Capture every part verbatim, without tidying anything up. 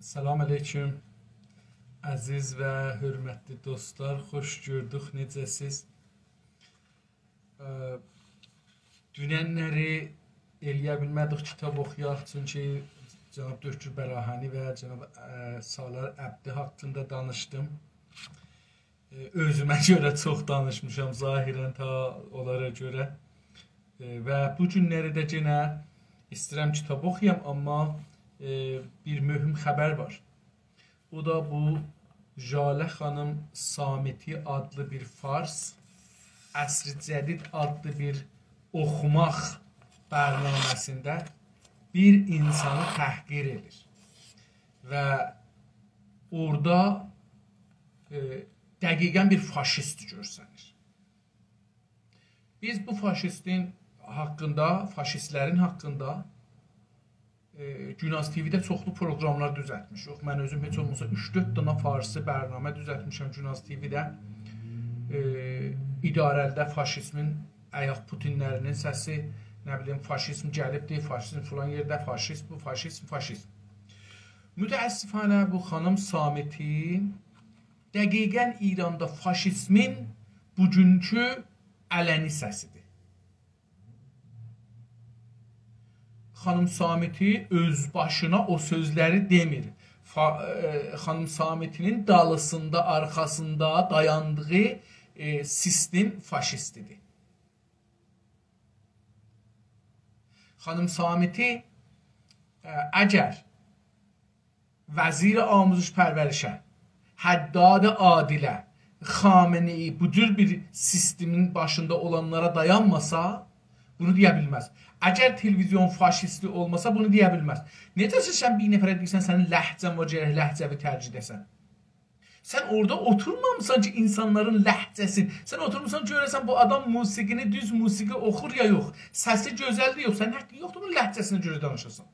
سلام علیکم. عزیز و حؤرمتلی دوستلار، خوش گؤردوک. نئجه‌سیز؟ اه، دونن‌لری ائلیه بیلمه‌دیک کیتاب اوخویاق، چونکی جناب دکتر براهنی و جناب، اه، سالار عبدی حاقیندا دانیشدیم. ائ، اؤزومه گؤره چوخ دانیشمیشام ظاهراً تا اونلارا گؤره. ائ، و بو گونلری ده یئنه ایسته‌ییرم کیتاب اوخویام، آمما، ائ، بیر مهم خبر وار. او دا بو ژاله خانیم صامتی آدلی بیر فارس، عصر جدید آدلی بیر اوخوماق برنامه‌سینده بیر اینسانی تحقیر ائدیر. و اورادا، ائ، دقیقاً بیر فاشیست گؤرسنیر. بیز بو فاشیستین حاقیندا، فاشیستلرین حاقیندا، ائ، گوناز تی‌وی‌ده چوخلو پروگراملار دوزلتمیشیک. من اؤزوم هئچ اولماسا اوچ-دؤرد دنه فارسی برنامه دوزلتمیشم گوناز تی‌وی‌ده. ائ، اداره‌ده فاشیزمین آیاق پوتینلرینین سسی، نه بیلیم، فاشیزم گلیبدی، فاشیزم فلان یئرده، فاشیست بو، فاشیزم، فاشیزم. متأسفانه بو خانیم صامتی دقیقاً ایراندا فاشیزمین بوگونکو علنی سسیدیر. خانیم صامتی اؤز باشینا او سؤزلری دئمیر. فا-، ائ، خانیم صامتی‌نین دالیسیندا، آرخاسیندا دایاندیغی، ائ، سیستم فاشیستی‌دیر. خانیم صامتی، ائ، اگر وزیر آموزش پرورشه، حداد عادله، خامنه‌ای بو جور بیر سیستمین باشیندا اولانلارا دایانماسا، بونو دئیه بیلمز. اگر تلویزیون فاشیستی اولماسا، بونو دئیه بیلمز. نئجه سن بیر نفره دئییرسن، سنین لهجه‌ن وار، گرک لهجه‌وی ترک ائده‌سن؟ سن اورادا اوتورمامیسان کی، اینسانلارین لهجه‌سین. سن اوتورموسان، گؤره‌سن بو آدام موسیقینی، دوز موسیقی اوخور یا یوخ. سسی گؤزلدیر، یوخ. سنین حاققین یوخدور بونون لهجه‌سینه گؤره دانیشاسان.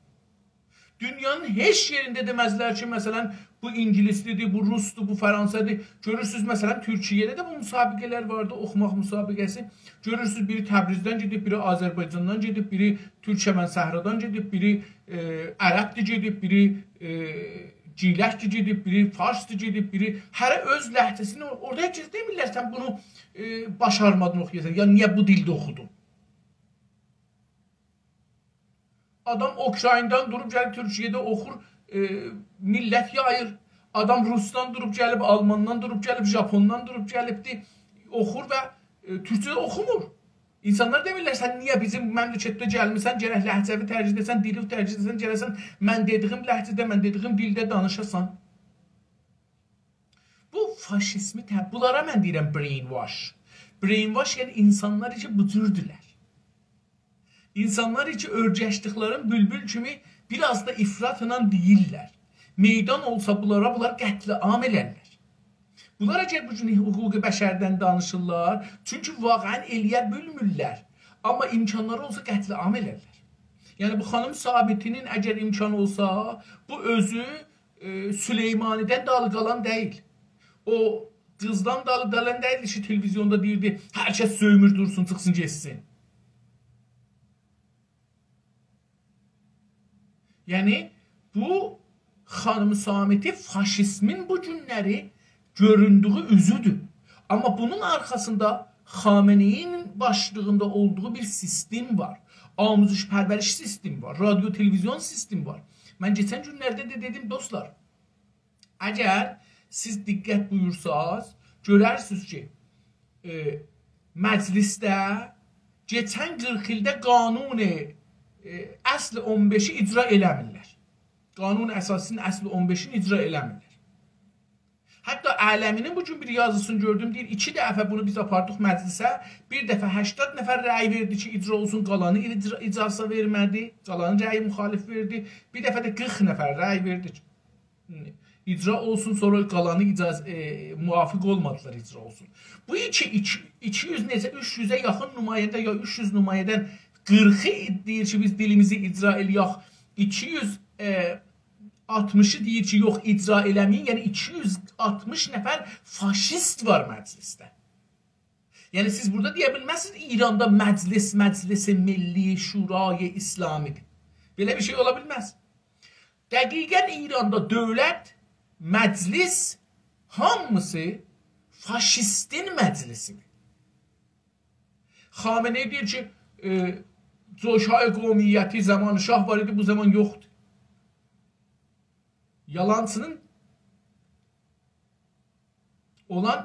دونیانین هئچ یئرینده دئمزلر کی، مثلاً، بو اینگیلیسلی‌دیر، بو روسدور، بو فرانسه‌دیر. گؤرورسونوز، مثلاً، تورکیه‌ده ده بو مسابقه‌لر واردی، اوخوماق مسابقه‌سی. گؤرورسونوز، بیری تبریزدن گئدیب، بیری آذربایجاندان گئدیب، بیری تورکمن صحرادان گئدیب، بیری، ائ، عربدیر گئدیب، بیری، ائ، گیلکدیر گئدیب، بیری فارسدیر گئدیب، بیری هره اؤز لهجه‌سینی. اورادا هئچ کس دئمیرلر، سن بونو، ائ، باشارمادین اوخویاسان، یا نییه بو دیلده اوخودون؟ آدام اوکرایندان دوروب گلیب تورکیه‌ده اوخور، ائ، میللت یاییر. آدام روسدان دوروب گلیب، آلماندان دوروب گلیب، ژاپوندان دوروب گلیبدی، اوخور و، ائ، تورکجه اوخومور. اینسانلار دئمیرلر، سن نییه بیزیم مملکتده گلمیسن، گرک لهجه‌وی ترک ائده‌سن، دیلی ترک ائده‌سن، گرک سن من دئدیگیم لهجه‌ده، من دئدیگیم دیلده دانیشاسان. بو فاشیزمی ته-، بونلارا من دئییرم brainwash. Brainwash، یعنی اینسانلار کی، بو جوردولر. اینسانلار کی، اؤرگشدیکلرین بولبول کیمی بیر آز دا افراطلا دئییرلر. میدان اولسا بونلارا، بونلار قتل‌عام ائلرلر. بونلار اگر بو گون حقوق بشردن دانیشیرلار، چونکی واقعاً ائلیه بیلمیرلر. آمما امکانلاری اولسا قتل‌عام ائلرلر. یعنی بو خانیم صامتی‌نین اگر امکانی اولسا، بو اؤزو، ائ، سلیمانی‌دن دالی قالان دئییل. او قیزدان دالی قالان دئییل کی، تلویزیوندا دئییردی، هر کس سؤیمور دورسون، چیخسین گئتسین. یعنی، بو خانیم صامتی فاشیزمین بو گونلری گؤروندویو اوزودور. آمما بونون آرخاسیندا خامنه‌ای‌نین باشلیغیندا اولدوغو بیر سیستم وار. آموزش پرورش سیستمی وار، رادیو تلویزیون سیستمی وار. من کئچن گونلرده ده دئدیم، دوستلار، اگر سیز دقت بویورساز، گؤررسینیز کی، ائ، مجلسده کئچن قیرخ ایلده قانون، ائ، اصل اون بئشی اجرا ائله‌میرلر. قانون اساسی‌نین اصل اون بئشینی اجرا ائله‌میرلر. حتی علمی‌نین بو گون بیر یازیسینی گؤردوم، دئییر، ایکی دفعه بونو بیز آپاردیق مجلسه، بیر دفعه هشتاد نفر رأی وئردی کی، اجرا اولسون، قالانی اجرا-، اجازه وئرمه‌دی، قالانی رأی مخالف وئردی، بیر دفعه ده قیرخ نفر رأی وئردی کی، اجرا اولسون، سونرا قالانی اجاز-، ائ، موافق اولمادیلار اجرا اولسون. بو ایکی، ایکی، ایکی یوز نئچه، اوچ یوزه یاخین نماینده یا اوچ یوز نماینده‌دن قیرخی دئییر کی، بیز دیلیمیزی اجرا ائله‌یک. ایکی یوز، ائ، آلتمیشی دئییر کی، یوخ، اجرا ائله‌مه‌یین. یعنی ایکی یوز آلتمیش نفر فاشیست وار مجلسده. یعنی سیز بورادا دئیه بیلمزسینیز ایراندا مجلس، مجلس ملی شورای اسلامی‌دیر. بئله بیر شئی اولا بیلمز. دقیقاً ایراندا دؤولت، مجلس، هامیسی فاشیستین مجلسیدیر. خامنه‌ای دئییر کی، ائ، جوش‌های قومیتی زمان شاه وار ایدی، بو زمان یوخدور. یالانچی‌نین اولان،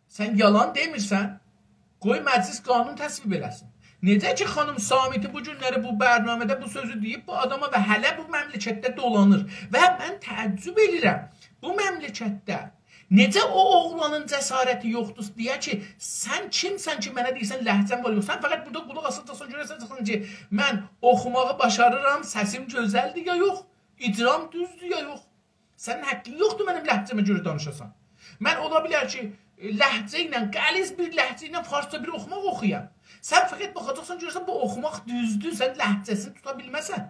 سن یالان دئمیرسن، قوی مجلس قانون تصویب ائله‌سین. نئجه کی، خانیم صامتی بو گونلری بو برنامه‌ده بو سؤزو دئییب بو آداما و هله بو مملکتده دولانیر. و من تعجب ائدیرم، بو مملکتده نئجه او اوغلانین جسارتی یوخدور دئیه کی، سن کیمسن کی، منه دئییرسن لهجه‌م وار، یوخ. سن فقط بورادا قولاق آساجاقسان، گؤره‌سن کی، من اوخوماغی باشاریرام، سسیم گؤزلدیر یا یوخ، اجرام دوزدور یا یوخ. سنین حقین یوخدور منیم لهجه‌مه گؤره دانیشاسان. من اولا بیلر کی، ائ، لهجه ایله، غلیظ بیر لهجه ایله فارسجا بیر اوخوماق اوخویام. سن فقط باخاجاقسان، گؤره‌سن بو اوخوماق دوزدور، سن لهجه‌سینی توتا بیلمه‌سن.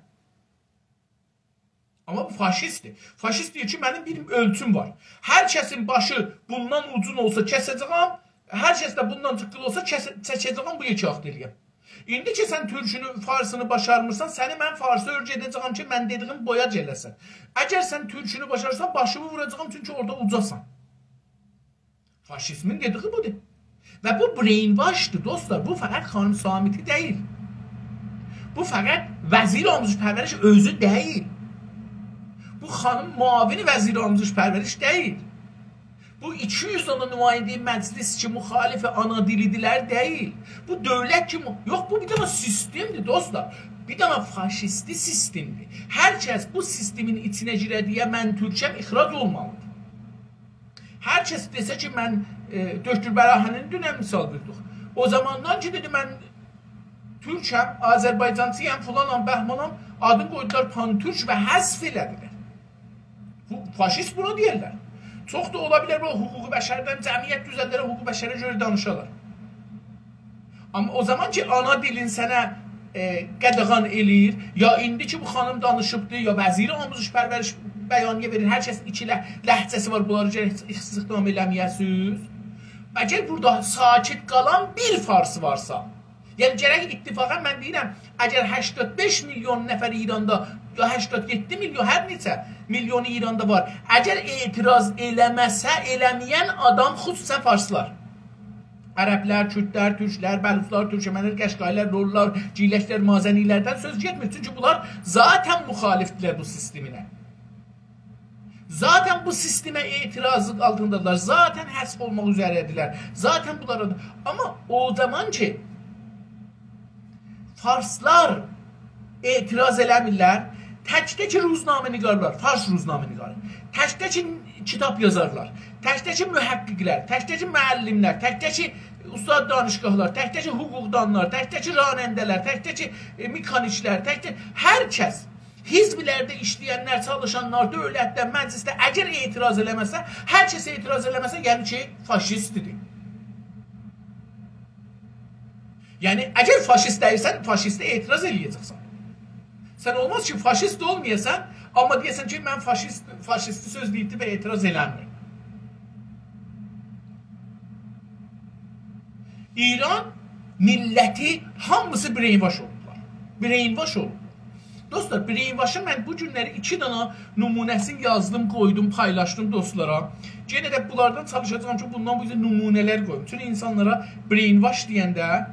آمما بو فاشیستدیر. فاشیست دئییر کی، منیم بیر اؤلچوم وار. هر کسین باشی بوندان اوزون اولسا کسه‌جه‌یم، هر کس ده بوندان جیققیلی اولسا کسه-، چکه‌جه‌یم، بو یئکه آخت ائله‌یم. ایندی کی، سن تورکونو، فارسینی باشارمیرسان، سنی من فارسا اؤرگده‌جه‌یم کی، من دئدیگیم بویا گله‌سن. اگر سن تورکونو باشارسان، باشینی ووراجاغام، چونکی اورادا اوجاسان. فاشیزمین دئدیگی بودور. و بو brainwashدیر، دوستلار. بو فقط خانیم صامتی دئییل. بو فقط وزیر آموزش پرورش اؤزو دئییل. بو خانیم معاون وزیر آموزش پرورش دئییل. بو ایکی یوز دنه نماینده مجلس کی، مخالف آنا دیلی‌دیرلر، دئییل. بو دؤولت کی، مو-، یوخ، بو بیر دنه سیستمدیر، دوستلار. بیر دنه فاشیستی سیستمدیر. هر کس بو سیستمین ایچینه گیره دئیه «من تورکم»، اخراج اولمالیدیر. هر کس دئسه کی، من، ائ، دکتر براهنی‌نی دونن مثال وئردیک. او زاماندان کی، دئدی، «من تورکم، آذربایجانچی‌یام، فلانام، بهمانام»، آدینی قویدولار پان‌تورک و حذف ائله‌دیلر. بو، فاشیست بونا دئیرلر. چوخ دا اولا بیلر، بو حقوق بشردن، جمعیت دوزلدیلر، حقوق بشره گؤره دانیشارلار. آمما او زامان کی، آنا دیلین سنه، ائ، قاداغان ائله‌ییر، یا ایندی کی، بو خانیم دانیشیبدی، یا وزیر آموزش پرورش بیانیه وئریر، هر کس ایکی له-، لهجه‌سی وار، بونلاری گرک استخدام ائله‌مه‌یه‌سیز. اگر بورادا ساکت قالان بیر فارس وارسا، یعنی گرک اتفاقاً من دئییرم، اگر هشتاد بئش میلیون نفر ایراندا، یا هشتاد یئددی میلیون، هر نئچه میلیون ایراندا وار، اگر اعتراض ائله‌مه‌سه، ائله‌مه‌ین آدام، خصوصاً فارسلار، عربلر، کوردلر، تورکلر، بلوچلار، تورکمنلر، قشقایلار، لورلار، گیلکلر، مازنی‌لردن سؤز گئتمیر. چونکی بونلار ذاتاً مخالفدیرلر بو سیستمینه. ذاتاً بو سیستمه اعتراض آلتیندادیلار. ذاتاً حذف اولماق اوزره‌دیرلر. ذاتاً بونلارا دا، آمما او زامان کی، فارسلار اعتراض ائله‌میرلر، تک‌تک روزنامه‌نگارلار، فارس روزنامه‌نگاری، تک‌تک کیتاب یازارلار، تک‌تک محققلر، تک‌تک معلملر، تک‌تک استاد دانشگاهلار، تک‌تک حقوقدانلار، تک‌تک راننده‌لر، تک‌تک، ائ، مکانیکلر، تک‌تک هر کس، حزبلرده ایشله‌ینلر، چالیشانلار، دؤولتده، مجلسده، اگر اعتراض ائله‌مه‌سه، هر کس اعتراض ائله‌مه‌سه، یعنی کی، فاشیستدیر. یعنی، اگر فاشیست دئییلسن، فاشیسته اعتراض ائله‌یه‌جکسن. سن اولماز کی، فاشیست اولمایاسان، آمما دئیه‌سن کی، من فاشیست، فاشیستی سؤز دئییبدی و اعتراض ائله‌میرم. ایران میللتی هامیسی brainwash اولوبلار. Brainwash اولوب. دوستلار، brainwashین من بو گونلری ایکی دنه نمونه‌سینی یازدیم، قویدوم، پایلاشدیم دوستلارا. یئنه ده بونلاردان چالیشاجاغام کی، بوندان بو جور نمونه‌لر قویوم. چونکی اینسانلارا brainwash دئینده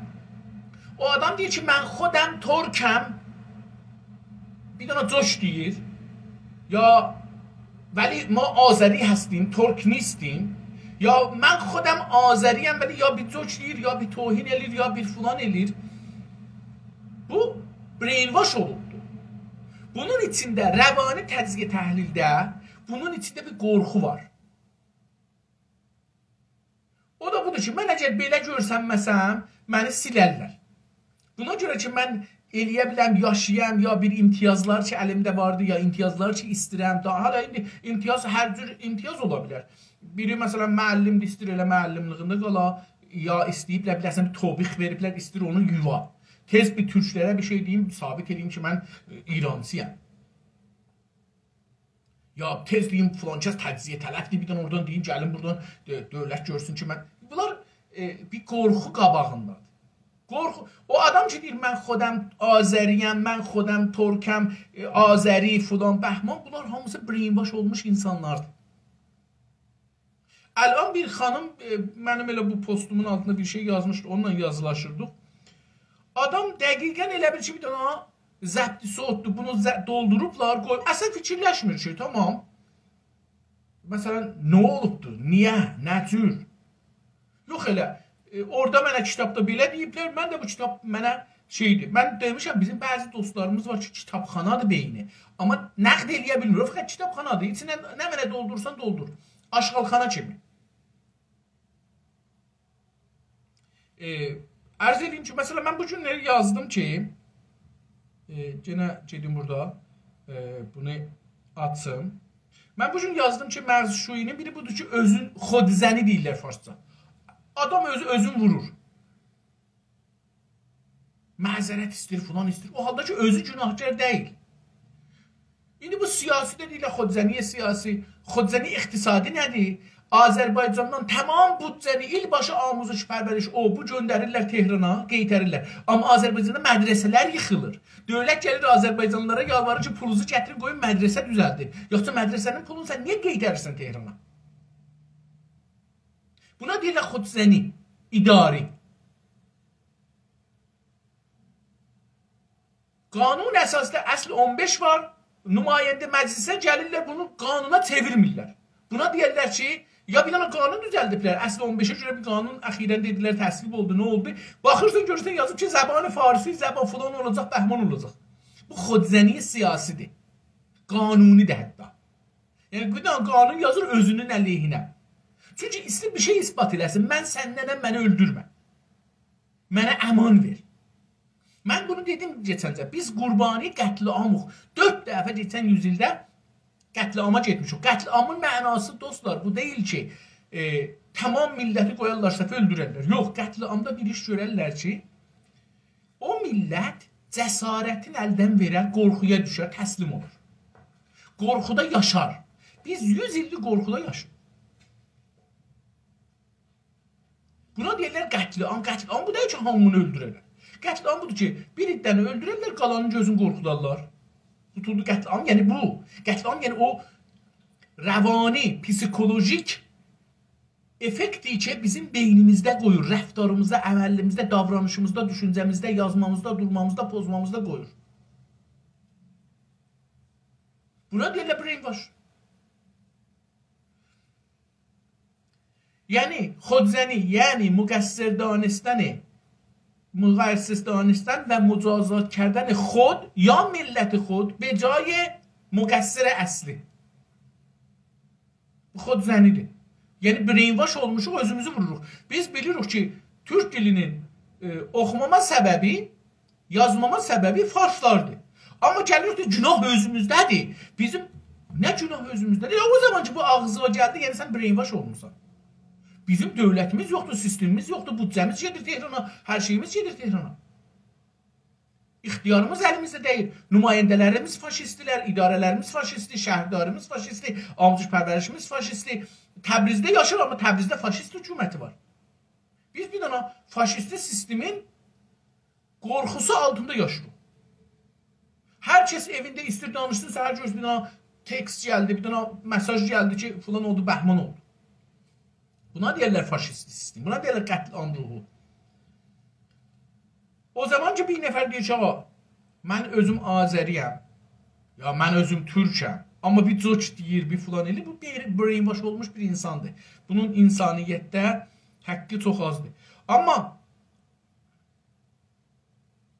او آدام دئییر کی، «من خودم ترکم.» بیر دنه جوک دئییر. یا «ولی ما آذری هستیم، ترک نیستیم.» یا «من خودم آذری‌ام»، ولی یا بیر جوک دئییر، یا بیر توهین ائله‌ییر، یا بیر فلان ائله‌ییر. بو brainwash اولوبدور. بونون ایچینده روانی تجزیه تحلیلده، بونون ایچینده بیر قورخو وار. او دا بودور کی، من اگر بئله گؤرسنمه‌سم، منی سیلرلر. بونا گؤره کی، من ائلیه بیلم، یاشایام، یا بیر امتیازلار کی، الیمده واردی، یا امتیازلار کی، ایسته‌ییرم. داها حالا ایندی امتیاز، هر جور امتیاز اولا بیلر. بیری، مثلاً، معلمدیر، ایسته‌ییر ائله معلملیگینده قالا، یا ایسته‌ییبلر، بیله‌سن، بیر توبیخ وئریبلر، ایسته‌ییر اونو یووا. تئز بیر تورکلره بیر شئی دئییم، ثابت ائله‌ییم کی، من، ائ، ایرانچی‌یام. یا تئز دئییم، فلان کس تجزیه‌طلبدیر، بیر دنه اورادان دئییم، گلین بورادان، ائ، دؤولت گؤرسون کی، من، بونلار، ائ، بیر قورخو قاباغیندادیر. قورخو، او آدام کی دئییر: «من خودم آذری‌یم، من خودم ترکم، ائ، آذری، فلان، بهمان»، بونلار هامیسی brainwash اولموش اینسانلاردیر. الان بیر خانیم، ائ، منیم ائله بو پستومون آلتیندا بیر شئی یازمیشدی، اونونلا یازیلاشیردیق. آدام دقیقاً ائله بیل کی بیر دنه ضبط صوتدور، بونو ض-، دولدوروبلار، قوی-، اصلاً فیکیرلشمیر کی، تامام. مثلاً، نه اولوبدور، نییه، نه جور؟ یوخ ائله، ائ، اورادا منه کیتابدا بئله دئییبلر، من ده بو کیتاب منه شئیدیر. من دئمیشم، بیزیم بعضی دوستلاریمیز وار کی، کیتابخانادیر بئینی. آمما نقد ائلیه بیلمیر. او فقط کیتابخانادیر. ایچینه نمنه دولدورسان دولدور. آشغالخانا کیمی. ائ، عرض ائدییم کی، مثلاً، من بو گونلری یازدیم کی، ائ، یئنه گئدیم بورادا، ائ، بونو آچیم. من بو گون یازدیم کی، مغزشویی‌نین بیری بودور کی، اؤزون، خودزنی دئییرلر فارسجا. آدام اؤزو اؤزون وورور. معذرت ایسته‌ییر، فلان ایسته‌ییر. او حالدا کی، اؤزو گناهکار دئییل. ایندی بو سیاسی ده دئییرلر، خودزنی سیاسی، خودزنی اقتصادی نه‌دیر؟ آذربایجاندان تامام بودجه‌نی، ایل باشی آموزش پرورش، او، بو گؤندریرلر تهرانا، قئیتریرلر. آمما آذربایجاندا مدرسه‌لر ییخیلیر. دؤولت گلیر آذربایجانلیلارا یالواریر کی، پولونوزو گتیرین، قویون مدرسه دوزلدین. یوخسا مدرسه‌نین پولونو سن نییه قئیتریرسن تهرانا؟ بونا دئییرلر خودزنی، اداری. قانون اساسی‌ده اصل اون بئش وار، نماینده مجلسه گلیرلر، بونو قانونا چئویرمیرلر. بونا دئیرلر کی، یا بیر دنه قانون دوزلدیبلر، اصل اون بئشه گؤره بیر قانون اخیراً دئدیلر تصویب اولدو، نه اولدو؟ باخیرسان، گؤرورسن یازیب کی، زبان فارسی، زبان فلان اولاجاق، بهمان اولاجاق. بو خودزنی سیاسی‌دیر. قانونی‌دیر حتی. یعنی، بیر دنه قانون یازیر اؤزونون علیهینه. چونکی ایسته‌ییر بیر شئی اثبات ائله‌سین. من سندنم، منی اؤلدورمه. منه امان وئر. من بونو دئدیم کئچن دفعه. بیز قربانی قتل‌عاموق. دؤرد دفعه کئچن یوز ایلده قتل‌عاما گئتمیشیک. قتل‌عامین معناسی، دوستلار، بو دئییل کی، ائ، تامام میللتی قویارلار صفه، اؤلدوررلر. یوخ، قتل‌عامدا بیر ایش گؤررلر کی، او میللت جسارتین الدن وئرر، قورخویا دوشر، تسلیم اولور. قورخودا یاشار. بیز یوز ایلدیر قورخودا یاشاییریق. بونا دئییرلر قتل‌عام. قتل‌عام بو دئییل کی، هامینی اؤلدوررلر. قتل‌عام بودور کی، بیر عده‌نی اؤلدوررلر، قالانین گؤزونو قورخودارلار. توتولدو قتل‌عام، یعنی بو. قتل‌عام، یعنی او روانی، پسیکولوژیک افکتی کی، بیزیم بئینیمیزده قویور، رفتاریمیزدا، عملیمیزده، داورانیشیمیزدا، دوشونجه‌میزده، یازمامیزدا، دورمامیزدا، پوزمامیزدا قویور. بونا دئییرلر brainwash. یعنی، خودزنی، یعنی مقصر دانستن، مقصر دانستن و مجازات کردن خود یا ملت خود به جای مقصر اصلی. بو خودزنی‌دیر. یعنی، brainwash اولموشوق، اؤزوموزو ووروروق. بیز بیلیریک کی، تورک دیلینین، ائ، اوخوماما سببی، یازماما سببی فارسلاردیر. آمما گلیریک کی، گوناه اؤزوموزده‌دیر. بیزیم نه گوناه اؤزوموزده‌دیر؟ ائله او زامان کی، بو آغزیوا گلدی، یعنی سن brainwash اولموسان. بیزیم دؤولتیمیز یوخدور، سیستمیمیز یوخدور، بودجه‌میز گئدیر تهرانا، هر شئییمیز گئدیر تهرانا. اختیاریمیز الیمیزده دئییل. نماینده‌لریمیز فاشیستدیلر، اداره‌لریمیز فاشیستدی، شهرداریمیز فاشیستدی، آموزش پرورشیمیز فاشیستدی. تبریزده یاشیر، آمما تبریزده فاشیست حکومتی وار. بیز بیر دنه فاشیستی سیستمین قورخوسو آلتیندا یاشاییریق. هر کس ائوینده ایسته‌ییر دانیشسین، سحر گؤرورسن بیر دنه تکست گلدی، بیر دنه مساژ گلدی کی، فلان اولدو، بهمان اولدو. بونا دئییرلر فاشیستی سیستم، بونا دئییرلر قتل‌عام روحو. او زامان کی، بیر نفر دئییر کی، «آغا، من اؤزوم آذری‌یم، یا من اؤزوم تورکم»، آمما بیر جوک دئییر، بیر فلان ائله‌ییر، بو بیر brainwash اولموش بیر اینساندیر. بونون اینسانیتده حقی چوخ آزدیر. آمما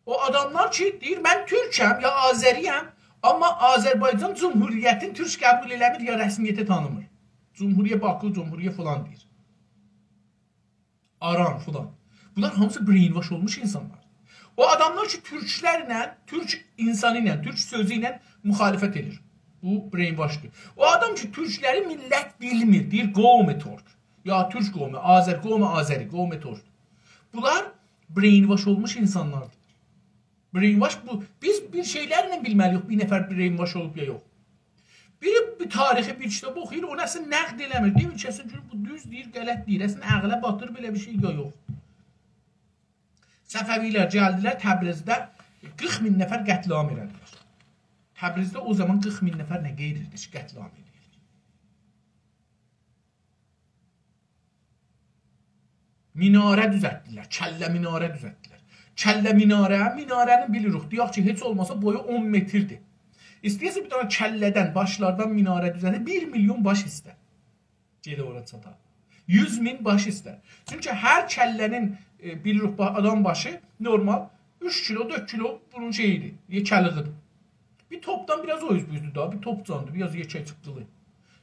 او آداملار کی، دئییر، «من تورکم، یا آذری‌یم»، آمما آذربایجان جمهوریتین تورک قبول ائله‌میر، یا رسمیته تانیمیر. جمهوریه باکو، جمهوریه فلان دئییر. آران فلان. بونلار هامیسی brainwash اولموش اینسانلار. او آداملار کی، تورکلرله، تورک اینسانی ایله، تورک سؤزو ایله مخالفت ائدیر. بو brainwashدیر. او آدام کی، تورکلری میللت بیلمیر، دئییر، «قوم ترک». یا تورک قومو، آذر، قوم آذری، قوم ترک. بونلار brainwash اولموش اینسانلاردیر. Brainwash بو. بیز بیر شئیلرله بیلمه‌لی‌ییک، بیر نفر brainwash اولوب یا یوخ. بیری بیر تاریخی بیر کیتاب اوخویور، اونو اصلاً نقد ائله‌میر. دئمیر کی، اصلاً گؤرور بو دوز دئییر، غلط دئییر. اصلاً عقله باتیر بئله بیر شئی یا یوخ. صفوی‌لر گلدیلر تبریزده، قیرخ مین نفر قتل‌عام ائله‌دیلر. تبریزده او زامان قیرخ مین نفر نه قئییردی کی، قتل‌عام ائله‌ییرلر. میناره دوزلتدیلر، کلّه میناره دوزلتدیلر. کلّه میناره، میناره‌نی بیلیریک، دئیک کی، هئچ اولماسا بویو اون متردیر. ایسته‌یه‌سن بیر دنه کلّه‌دن، باشلاردان میناره دوزلده، بیر میلیون باش ایستر. گئده اورا چاتا. یوز مین باش ایستر. چونکی هر کلّه‌نین، ائ، بیلیریک، با-، آدام باشی نورمال اوچ کیلو، دؤرد کیلو بونون شئییدیر، یئکه‌لیگیدیر. بیر توپدان بیر آز او اوز بو اوزدور دا، بیر توپجاندیر، بیر آز یئکه‌لیگی.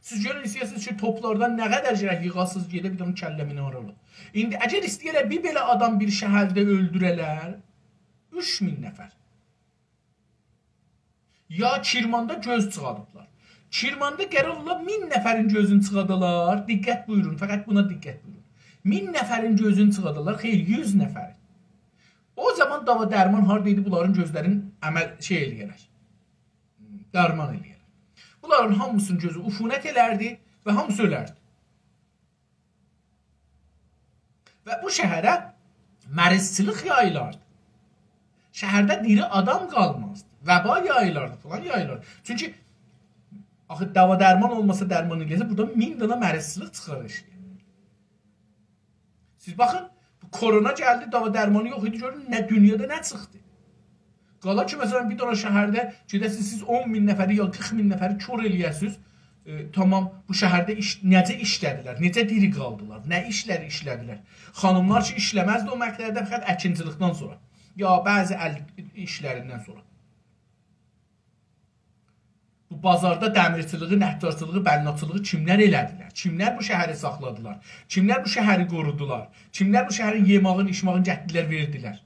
سیز گؤرون ایسته‌یه‌سینیز کی، توپلاردان نه قدر گرک ییغاسینیز، گئده بیر دنه کلّه میناره اولا. ایندی اگر ایسته‌یه‌لر بیر بئله آدام بیر شهرده اؤلدوره‌لر، اوچ مین نفر. یا کرماندا گؤز چیخادیبلار. کرماندا قرار اولار مین نفرین گؤزونو چیخادالار. دقت بویورون، فقط بونا دقت بویورون. مین نفرین گؤزونو چیخادالار، خیر، یوز نفرین. او زامان داوا درمان هاردا ایدی، بونلارین گؤزلرین عمل شئی ائله‌یه‌لر. درمان ائله‌یه‌لر. بونلارین هامیسینین گؤزو عفونت ائلردی و هامیسی اؤلردی. و بو شهره مریضچیلیک یاییلاردی. شهرده دیری آدام قالمازدی. وبا یاییلاردی، فلان یاییلاردی. چونکی آخی داوا درمان اولماسا، درمان ائله‌یه‌سه، بورادا مین دنه مریضچیلیک چیخار ائشییه. سیز باخین، بو کرونا گلدی، داوا درمانی یوخ ایدی، گؤرون نه دونیادا نه چیخدی. قالا کی، مثلا، بیر دنه شهرده گئده‌سینیز، سیز اون مین نفری یا قیرخ مین نفری کور ائله‌یه‌سینیز، ائ، تامام، بو شهرده ایش، نئجه ایشله‌دیلر، نئجه دیری قالدیلار، نه ایشلر ایشله‌دیلر. خانیملار کی، ایشله‌مزدی او مقطعده، فقط اکینچیلیکدن سونرا، یا بعضی ال ایشلریندن سونرا. بو بازاردا دمیرچیلیگی، نجارچیلیگی، بناچیلیگی کیملر ائله‌دیلر؟ کیملر بو شهری ساخلادیلار؟ کیملر بو شهری قورودولار؟ کیملر بو شهرین یئماغین، ایچماغین گتیردیلر، وئردیلر؟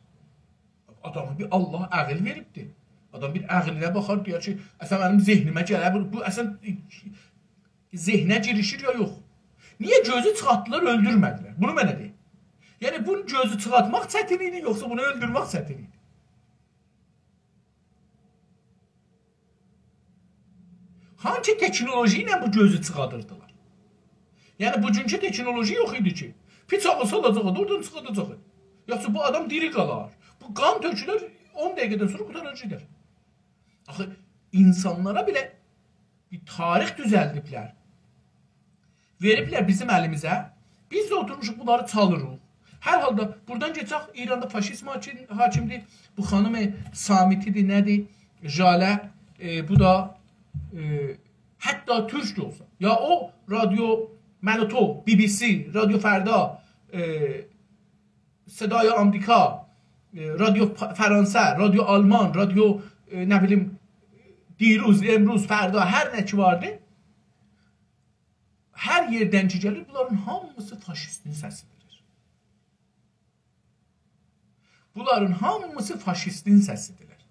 آداما بیر الله عقل وئریبدی. آدام بیر عقلینه باخار، دئیر کی، اصلا منیم ذهنیمه گلر، بو، بو اصلا ذهنه گیریشیر یا یوخ؟ نییه گؤزو چیخارتدیلار، اؤلدورمه‌دیلر؟ بونو منه دئیین. یعنی، بونون گؤزو چیخارتماق چتین ایدی، یوخسا بونو اؤلدورمک چتین ایدی؟ هانسی تکنولوژی ایله بو گؤزو چیخادیردیلار؟ یعنی، بوگونکو تکنولوژی یوخ ایدی کی. بیچاغی سالاجاق ایدی، اورادان چیخاداجاق ایدی. یوخسا بو آدام دیری قالار. بو قان تؤکولر، اون دقیقه‌دن سونرا قوتارار گئدر. آخی اینسانلارا بئله بیر تاریخ دوزلدیبلر. وئریبلر بیزیم الیمیزه. بیز ده اوتورموشوق، بونلاری چالیریق. هر حالدا بورادان کئچک، ایراندا فاشیزم حاکم، حاکمدیر. بو خانیم سامیتی‌دیر، نه‌دیر؟ ژاله، ائ، بو دا، ائ، حتی تورک ده اولسا. یا او رادیو من و تو، بی بی سی، رادیو فردا، ائ، صدای آمریکا، ائ، رادیو ف-، فرانسه، رادیو آلمان، رادیو، ائ، نه بیلیم، دیروز، امروز، فردا، هر نه کی واردی، هر یئردن کی گلیر، بونلارین هامیسی فاشیستین سسیدیر. بونلارین هامیسی فاشیستین سسیدیرلر.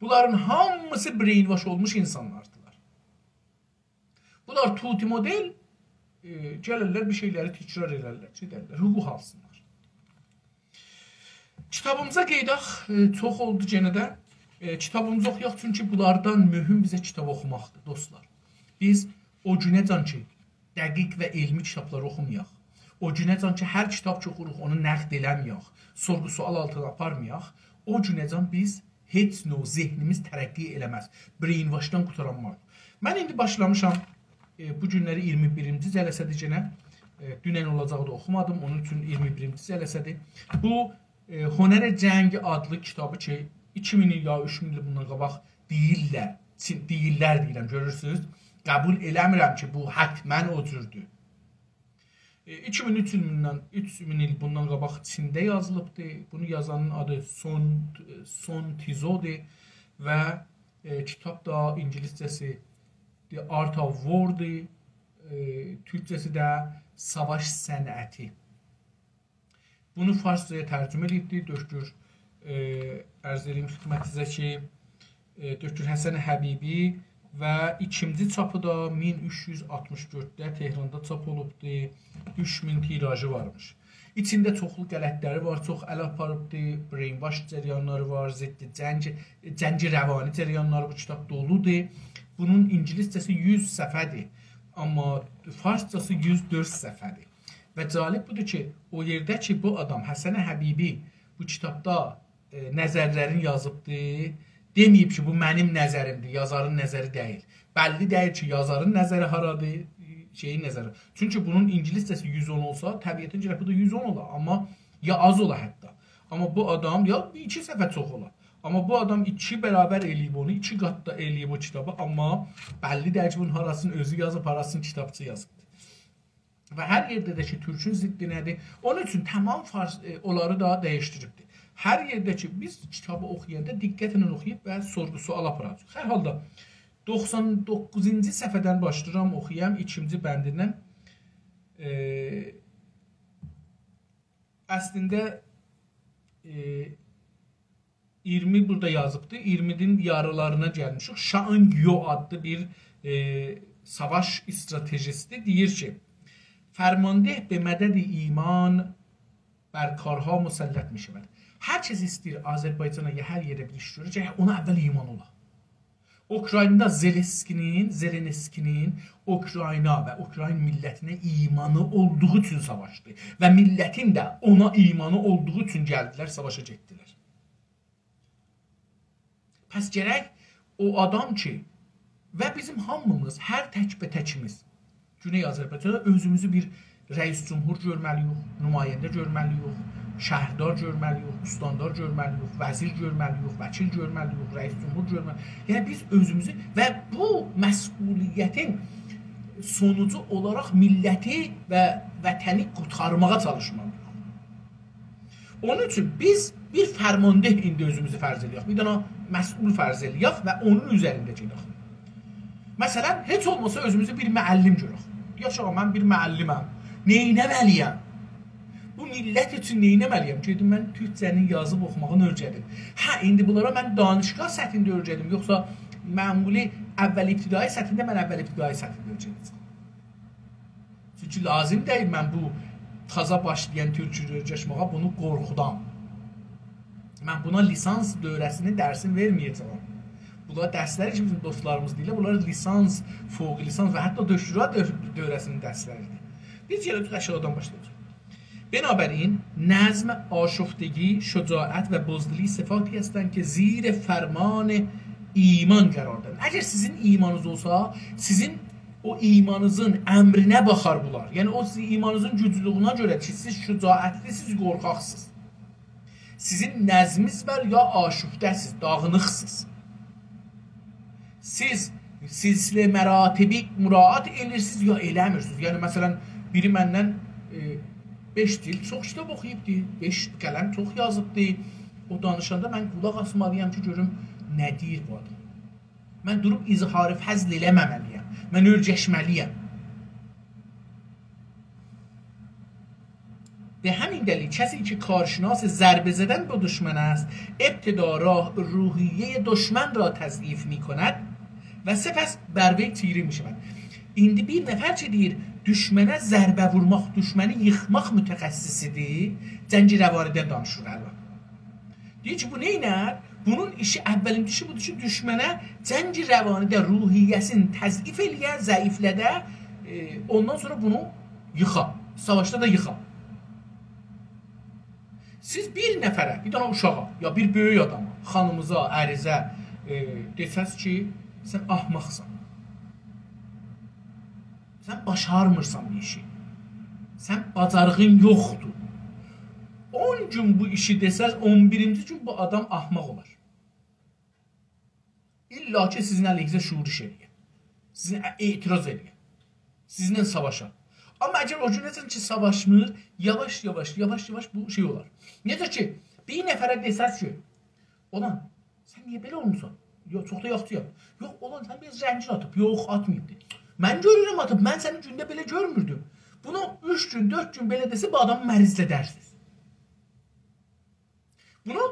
بونلارین هامیسی brainwash اولموش اینسانلاردیلار. بونلار توتی مدل، ائ، گلیرلر، بیر شئیلری تکرار ائدرلر، گئدرلر، حقوق آلسینلار. کیتابیمیزا قئییدک، ائ، چوخ اولدو یئنه ده. ائ، کیتابیمیزی اوخویاق، چونکی بونلاردان مهم بیزه کیتاب اوخوماقدیر، دوستلار. بیز او گونه‌جن کی، دقیق و علمی کیتابلاری اوخومایاق، او گونه‌جن کی، هر کیتاب کی اوخوروق، اونو نقد ائله‌مه‌یک، سورغو-سؤال آلتینا آپارمایاق، او گونه‌جن بیز هئچ نوع ذهنیمیز ترقی ائله‌مز. Brainwashدان قوتارانماریق. من ایندی باشلامیشام، ائ، بو گونلری اییرمی بیرینجی جلسه‌دیر یئنه. ائ، دونن اولاجاقدی، اوخومادیم، اونون اوچون اییرمی بیرینجی جلسه‌دیر. بو، ائ، هنر جنگ آدلی کیتابی کی، ایکی مین ایل یا اوچ مین ایل بوندان قاباق دئییرلر، چین-، دئییرلر دئییرم، گؤرورسونوز. قبول ائله‌میرم کی، بو حتما او جوردور. ائ، ایکی مین، اوچ مین ایل بوندان، اوچ مین ایل بوندان قاباق چینده یازیلیبدی. بونو یازانین آدی سون، سون تزودور و، ائ، کیتاب دا اینگیلیسجه‌سی The Art of War-دیر، ائ، تورکجه‌سی ده ساواش صنعتی. بونو فارسجایا ترجمه ائدیبدی دکتر، ائ، عرض ائدیم خدمتینیزه کی، ائ، دکتر حسن حبیبی و ایکینجی چاپی دا مین اوچ یوز آلتمیش دؤردده تهراندا چاپ اولوبدو. اوچ مین تیراژی وارمیش. ایچینده چوخلو غلطلری وار، چوخ ال آپاریبدی، brainwash جریانلاری وار، ضد جنگ، جنگ روانی جریانلاری، بو کیتاب دولودور. بونون اینگیلیسجه‌سی یوز صفحه‌دیر، آمما فارسجاسی یوز دؤرد صفحه‌دیر. و جالب بودور کی، او یئرده کی، بو آدام، حسن حبیبی، بو کیتابدا، ائ، نظرلرین یازیبدی، دئمه‌ییب کی، بو منیم نظریمدیر، یازارین نظری دئییل. بللی دئییل کی، یازارین نظری هارادیر، شئیین نظری. چونکی بونون اینگیلیسجه‌سی یوز اون اولسا، طبیعتاً گرک بو دا یوز اون اولا، آمما یا آز اولا حتی. آمما بو آدام یا ایکی صفحه چوخ اولا. آمما بو آدام ایکی برابر ائله‌ییب اونو، ایکی قات دا ائله‌ییب او کیتابی، آمما بللی دئییل کی، بونون هاراسینی اؤزو یازیب، هاراسینی کیتابچی یازیب. و هر یئرده ده کی، تورکون ضدی نه‌دیر؟ اونون اوچون تمام فارس، ائ، اونلاری دا دییشدیریبدیر. هر یئرده کی، بیز کیتابی اوخویاندا دقتله اوخویوب و سورغو-سؤال آپاراجاغیق. هر حالدا دوخسان دوققوزونجو صفحه‌دن باشلاییرام اوخویام، ایکینجی بندیندن. ائ، اصلینده، ائ، اییرمی بورادا یازیبدی، اییرمی‌نین یاریلارینا گلمیشیک. شانگ یو آدلی بیر، ائ، ساواش استراتژیستی دئییر کی، فرمانده به مدد ایمان بر کارها مسلط می‌شود. هر کس ایسته‌ییر آذربایجانا یا هر یئره بیر ایش گؤره، گرک اونا اول ایمان اولا. اوکراینادا زلنسکی‌نین، زلنسکی‌نین اوکراینا و اوکراین میللتینه ایمانی اولدوغو اوچون ساواشدی و میللتین ده اونا ایمانی اولدوغو اوچون گلدیلر، ساواشا گئتدیلر. پس گرک او آدام کی، و بیزیم هامیمیز، هر تک‌به‌تکیمیز گونئی آذربایجاندا اؤزوموزو بیر رئیس جمهور گؤرمه‌لی‌ییک، نماینده گؤرمه‌لی‌ییک، شهردار گؤرمه‌لی‌ییک، استاندار گؤرمه‌لی‌ییک، وزیر گؤرمه‌لی‌ییک، وکیل گؤرمه‌لی‌ییک، رئیس جمهور گؤرمه‌لی‌ییک. یعنی بیز اؤزوموزو و بو مسئولیتین سونوجو اولاراق میللتی و وطنی قورتارماغا چالیشمالی‌ییق. اونون اوچون بیز بیر فرمانده ایندی اؤزوموزو فرض ائله‌یک، بیر دنه مسئول فرض ائله‌یک و اونون اوزرینده گئدک. مثلا، هئچ اولماسا اؤزوموزو بیر معلم گؤرک. دئیک کی، «آغا، من بیر معلمم. نئینه‌مه‌لی‌یم؟ بو میللت اوچون نئینه‌مه‌لی‌یم؟ گئدیم من تورکجه‌نین یازیب اوخوماغینی اؤیره‌دیم. هه، ایندی بونلارا من دانشگاه سطحینده اؤیره‌دیم، یوخسا معمولی اول ابتدایی سطحینده من اول ابتدایی سطحینده اؤیره‌دیم.» چونکی لازیم دئییل من بو تازا باشلایان تورکو اؤیرشمه‌یه بونو قورخودام. من بونا لیسانس دوره‌سینین درسینی وئرمه‌یه‌جه‌یم. بونلار درسلر کی، بیزیم دوستلاریمیز دئییرلر، بونلار لیسانس، فوق لیسانس و حتی دکترا دؤ-، دوره‌سینین درسلریدیر. بیز گلک آشاغیدان باشلایاجاغیق. بنابراین، نظم، آشفتگی، شجاعت و بزدلی صفاتی هستند که زیر فرمان ایمان قرار دارند. اگر سیزین ایمانینیز اولسا، سیزین او ایمانینیزین امرینه باخار بونلار. یعنی، او سیزین ایمانینیزین گوجلولویونه گؤره کی، سیز شجاعتلی‌سیز، قورخاقسیز. سیزین نظمینیز وار، یا آشفته‌سیز، داغینیقسیز. سیز سلسله مراتبی مراعات ائدیرسینیز، یا ائله‌میرسینیز. یعنی، مثلا، بیری مندن، ائ، بئش جیلد چوخ کیتاب اوخویوبدی، بئش قلم چوخ یازیبدی. او دانیشاندا من قولاق آسمالی‌یام کی، گؤروم نه دئییر بو آدام. من دوروب اظهار فضل ائله‌مه‌مه‌لی‌یم. من اؤیرشمه‌لی‌یم. به همین دلیل کسی که کارشناس ضربه زدن به دشمن است، ابتدا راه، روحیهٔ دشمن را تضعیف می‌کند و سپس بر وی چیره می‌شود. ایندی بیر نفر کی، دئییر، دوشمنه ضربه وورماق، دوشمنی ییخماق متخصصی‌دیر، جنگ روانی‌دن دانیشیر الان. دئییر کی، بو نئینر؟ بونون ایشی، اولینجی ایشی بودور کی، دوشمنه جنگ روانی‌ده روحیه‌سینی تضعیف ائله‌یه، ضعیفلده، ائ، اوندان سونرا بونو ییخا. ساواشدا دا ییخا. سیز بیر نفره، بیر دنه اوشاغا، یا بیر بؤیوک آداما، خانیمیزا، اریزه، ائ، دئسز کی، سن احمقسان. سن باشارمیرسان بیر ایشی. سن باجاریغین یوخدور. اون گون بو ایشی دئسز، اون بیرینجی گون بو آدام احمق اولار. الّا کی، سیزین علیهینیزه شورش ائله‌یه. سیزین ا-، اعتراض ائله‌یه. سیزینله ساواشا. آمما اگر او گون دئسن کی، ساواشمیر، یاواش-یاواش، یاواش-یاواش بو شئی اولار. نئجه کی، بیر نفره دئسز کی، «اولان، سن نییه بئله اولموسان؟ یوخ، چوخ دا یاخشی‌یام.» «یوخ، اولان، سن بیر آز رنگین آتیب.» «یوخ، آتماییبدی.» «من گؤرورم آتیب، من سنین گونده بئله گؤرموردوم.» بونو اوچ گون، دؤرد گون بئله دئسه، بو آدامی مریضلدرسینیز. بونو،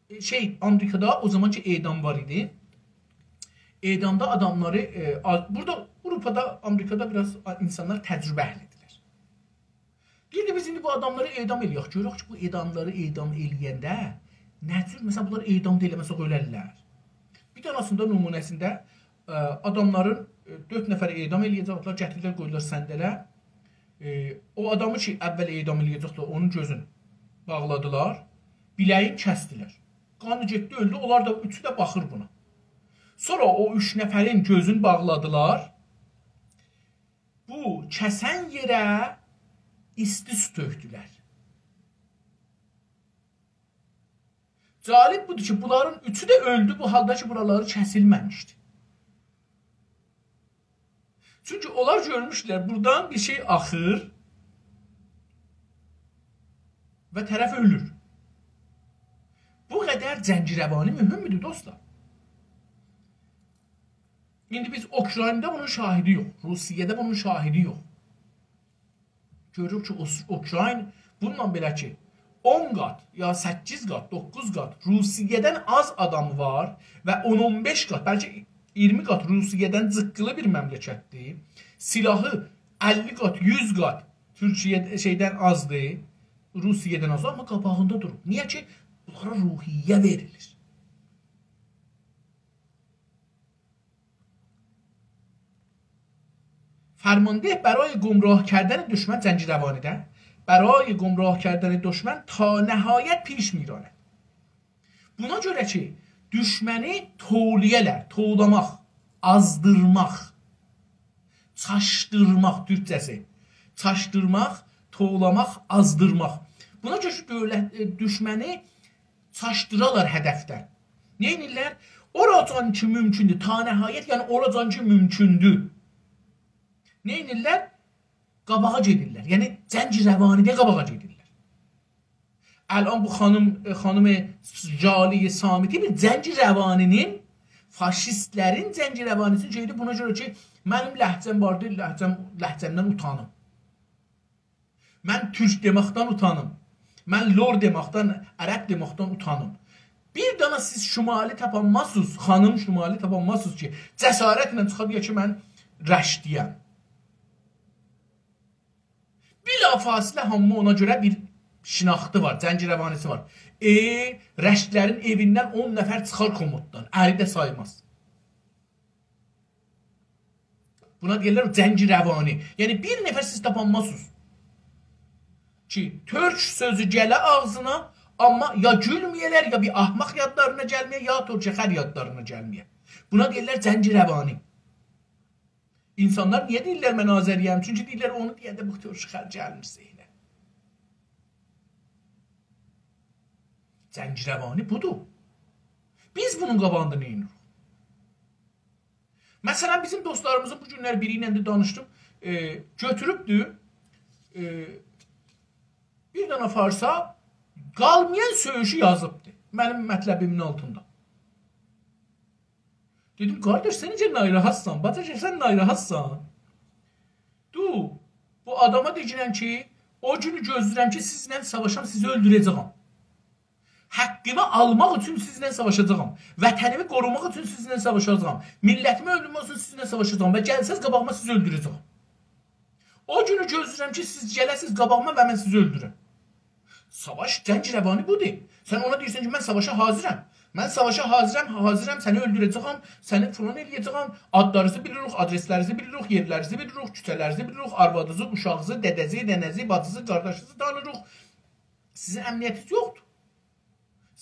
ائ، شئی، آمریکادا او زامان کی، اعدام وار ایدی. اعدامدا آداملاری، ائ، آ-، بورادا، آوروپادا، آمریکادا بیر آز آ-، اینسانلار تجربه اهلی‌دیرلر. دئییردی، بیز ایندی بو آداملاری اعدام ائله‌یک. گؤرک کی، بو اعداملاری اعدام ائله‌ینده نه جور، مثلا، بونلار اعدام دا ائله‌مه‌سک اؤلرلر. بیر دنه‌سینده نمونه‌سینده، ائ، آداملارین، ائ، دؤرد نفری اعدام ائله‌یه‌جکلر، گتیردیلر، قویدولار صندله. ائ، او آدامی کی، اول اعدام ائله‌یه‌جکدیلر، اونون گؤزون باغلادیلار، بیله‌یین کسدیلر. قانی گئتدی، اؤلدو. اونلار دا، اوچو ده باخیر بونا. سونرا او اوچ نفرین گؤزونو باغلادیلار. بو کسن یئره ایستی سو تؤکدولر. جالب بودور کی، بونلارین اوچو ده اؤلدو، بو حالدا کی، بورالاری کسیلمه‌میشدی. چونکی اونلار گؤرموشدولر، بورادان بیر شئی آخیر و طرف اؤلور. بو قدر جنگ روانی مهمدور، دوستلار. ایندی بیز اوکرایندا بونون شاهدی‌یوخ، روسیه‌ده بونون شاهدی‌یوخ. گؤروروک کی، اوس-، اوکراین بونونلا بئله کی، اون قات، یا سککیز قات، دوققوز قات روسیه‌دن آز آدامی وار و اون، اون بئش قات، بلکه اییرمی قات روسیه‌دن جیققیلی بیر مملکتدیر. سلاحی اللی قات، یوز قات تورکیه شئیدن آزدیر، روسیه‌دن آز، آمما قاباغیندا دوروب. نییه کی، بونلارا روحیه وئریلیر. فرمانده برای گمراه کردن دشمن، جنگ روانی‌ده، برای گمراه کردن دشمن تا نهایت پیش می‌راند. بونا گؤره کی، دوشمنی تووله‌یه‌لر، توولاماق، آزدیرماق، چاشدیرماق تورکجه‌سی. چاشدیرماق، توولاماق، آزدیرماق. بونا گؤره کی، دؤولت، ائ، دوشمنی چاشدیرالار هدفدن. نه ائدیرلر؟ اوراجان کی مومکوندور، تا نهایت، یعنی اوراجان کی مومکوندور. نه ائدیرلر؟ قاباغا گئدیرلر. یعنی جنگ روانی‌ده قاباغا گئدیرلر. الان بو خانیم، ائ، خانیم ژالی صامتی بیر جنگ روانی‌نین، فاشیستلرین جنگ روانی‌سینی گئدیب بونا گؤره کی، منیم لهجه‌م واردی، لهجه‌م، لهجه‌مدن اوتانیم. من تورک دئمکدن اوتانیم. من لور دئمکدن، عرب دئمکدن اوتانیم. بیر دنه سیز شمالی تاپانمازسینیز، خانیم شمالی تاپانمازسینیز کی، جسارتله چیخا دئیه کی، من رشتی‌یم. بلافاصله هامی اونا گؤره بیر شناختی وار، جنگ روانی‌سی وار. ائ، رشتلرین ائویندن اون نفر چیخار کمددان، اری ده سایماز. بونا دئییرلر جنگ روانی. یعنی بیر نفر سیز تاپانمازسینیز کی، تورک سؤزو گله آغزینا، آمما یا گولمه‌یه‌لر، یا بیر احمق یادلارینا گلمه‌یه، یا ترک‌خر یادلارینا گلمه‌یه. بونا دئییرلر جنگ روانی. اینسانلار نییه دئییرلر من آذری‌یم؟ چونکی دئییرلر اونو دئینده بو ترک‌خر گلمیر ذهنه. جنگ روانی بودور. بیز بونون قاباغیندا نه ائدیریک؟ مثلا، بیزیم دوستلاریمیزین بو گونلر بیری ایله ده دانیشدیم، ائ، گؤتوروبدو، ائ، بیر دنه فارسا قالمایان سؤیوشو یازیبدی منیم مطلبیمین آلتیندا. دئدیم، قارداش، سن نئجه ناراحتسان؟ باجا کی، سن ناراحتسان. دو، بو آداما دئگینن کی، او گونو گؤزله‌ییرم کی، سیزله ساواشام، سیزی اؤلدوره‌جه‌یم. حاققیمی آلماق اوچون سیزله ساواشاجاغام. وطنیمی قوروماق اوچون سیزله ساواشاجاغام. میللتیمی اؤلدورمک اوچون سیزله ساواشاجاغام. و گلسز قاباغیما، سیزی اؤلدوره‌جه‌یم. او گونو گؤزله‌ییرم کی، سیز گله‌سیز قاباغیما و من سیزی اؤلدورم. ساواش، جنگ روانی بودور. سن اونا دئییرسن کی، من ساواشا حاضرم. من ساواشا حاضرم، حاضرم سنی اؤلدوره‌جه‌یم، سنی فلان ائله‌یه‌جه‌یم. آدلارینیزی بیلیریک، آدرسلرینیزی بیلیریک، یئرلرینیزی بیلیریک، کوچه‌لرینیزی بیلیریک، آروادینیزی، اوشاغینیزی، دده‌زی، ننه‌زی، باجیزی، قارداشینیزی تانیریق. سیزین امنیتینیز یوخدور.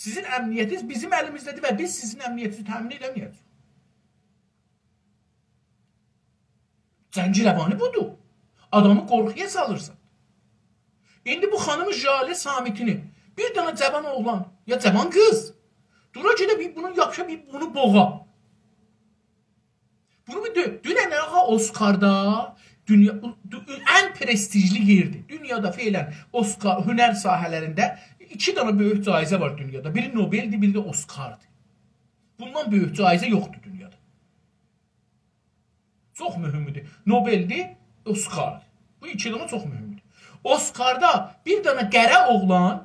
سیزین امنیتینیز بیزیم الیمیزده‌دیر و بیز سیزین امنیتینیزی تأمین ائله‌مه‌یه‌جه‌ییک. جنگ روانی بودور. آدامی قورخویا سالیرسان. ایندی بو خانیم ژاله صامتینی، بیر دنه جوان اوغلان، یا جوان قیز، دورا گئده بیر بونو یاپیشا، بیر بونو بوغا. بونو بیر دؤ-، دونن آقا اسکاردا، دونیا، بو، دو-، ان پرستیژلی یئردیر. دونیادا فعلا اسکار، هنر ساحه‌لرینده ایکی دنه بؤیوک جایزه وار دونیادا. بیری نوبلدیر، بیری ده اسکاردیر. بوندان بؤیوک جایزه یوخدور دونیادا. چوخ مهمدور. نوبلدیر، اسکاردیر. بو ایکی دنه چوخ مهمدور. اسکاردا بیر دنه قره اوغلان،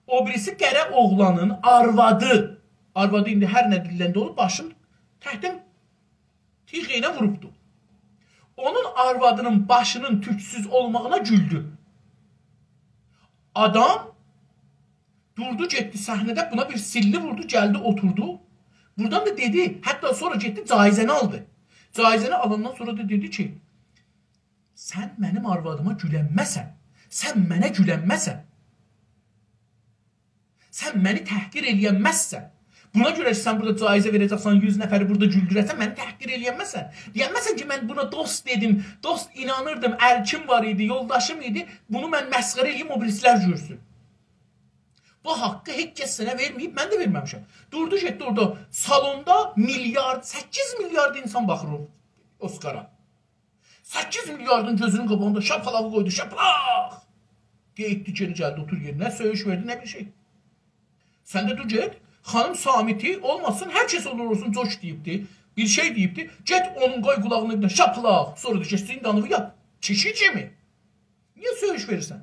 او بیریسی قره اوغلانین آروادی، آروادی ایندی هر نه دیللنده اولوب، باشین تکدن تیغ ایینه ووروبدو. اونون آروادینین باشینین توکسوز اولماغینا گولدو. آدام دوردو، گئتدی صحنه‌ده، بونا بیر سیللی ووردو، گلدی، اوتوردو. بورادان دا دئدی، حتی سونرا گئتدی، جایزه‌نی آلدی. جایزه‌نی آلاندان سونرا دا دئدی کی، سن منیم آروادیما گولنمه‌سن. سن منه گولنمه‌سن. سن منی تحقیر ائلیه‌نمزسن. بونا گؤره کی، سن بورادا جایزه وئره‌جکسن، یوز نفری بورادا گولدوره‌سن، منی تحقیر ائلیه‌نمزسن. دئیه‌نمزسن کی، من بونا دوست دئدیم، دوست اینانیردیم، ارکیم وار ایدی، یولداشیم ایدی، بونو من مسخره ائله‌ییم، او بیریسیلر گؤرسون. بو حاققی هئچ کس سنه وئرمه‌ییب، من ده وئرمه‌میشم. دوردو، گئتدی اورادا سالوندا میلیارد، سککیز میلیارد اینسان باخیر او اسکارا. سککیز میلیاردین گؤزونون قاباغیندا شاپالاغی قویدو، شاپالاق! گئتدی، گئری گلدی، اوتور یئرینه، سؤیوش وئردی، نه بیر شئی. سن ده دور گئت، خانیم صامتی اولماسین، هر کس اولور اولسون، جوک دئییبدی، بیر شئی دئییبدی، گئت اونون قوی قولاغینین دیبینه شاپالاق، سونرا دا گئت زیندانی یات. کیشی کیمی. نییه سؤیوش وئریرسن؟